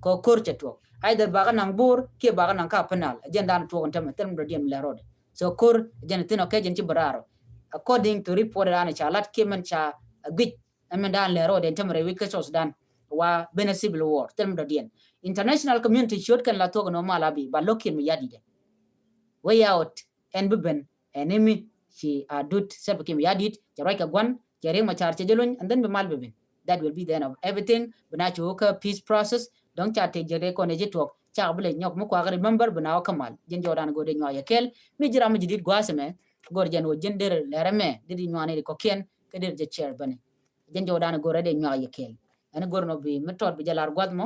Kɛ ko̱r cɛ tuɔɔk either bakɛ naŋ Bor kiɛ bakɛ naŋ ka Upper Nile a jɛn da̱a̱n tuɔɔk in tämɛ thil mi dɔ̱diɛn mi lɛ rɔɔdɛ. So ko̱r a jɛn thi̱n ɔ kɛ jɛn ci bɛ raar ɔ. According to report da̱a̱n ca lat kiɛ mɛn ca a guic ɛmɛn da̱a̱n lɛ rɔɔdɛ in tämɛ rɛy wi̱c kä South Sudan. Wa ben a civil war thil mi dɔ̱diɛn international community ciöt kɛn la thuɔk in ɔ mal a bi ba lo̱k Kiir Mayardit. Way out ɛn bi ben. Ɛn imi ci a dut Salva Kiir Mayardit cɛ ruac kɛ gua̱n cɛ Riek Machar cɛ jɛ luny and then bi mal bi ben. That will be the end of everything. Bi na ci wä kä peace process dɔ̱ŋ ca tëë jɛ rɛy kɔn ɛ ji̱ tuɔɔk ca bi lɛ nyɔk mi kuakä remember bi na wä kä mal ji̱n jɔɔdan go̱o̱r dee nyuak yɛ kɛɛl. Mi ji̱ ram mi ji̱ dit gua̱a̱th ɛmɛ go̱o̱r jɛn wä ji̱n der lɛr ɛmɛ dit nyuak ni ri kɔ̱kiɛn kä der jɛ chair bäni. Jɛn jɔwdan go̱rɛ dee nyuak yɛ kɛl. Ɛn go̱r nɔ bi mi tɔt bi jɛ lar guath mɔ.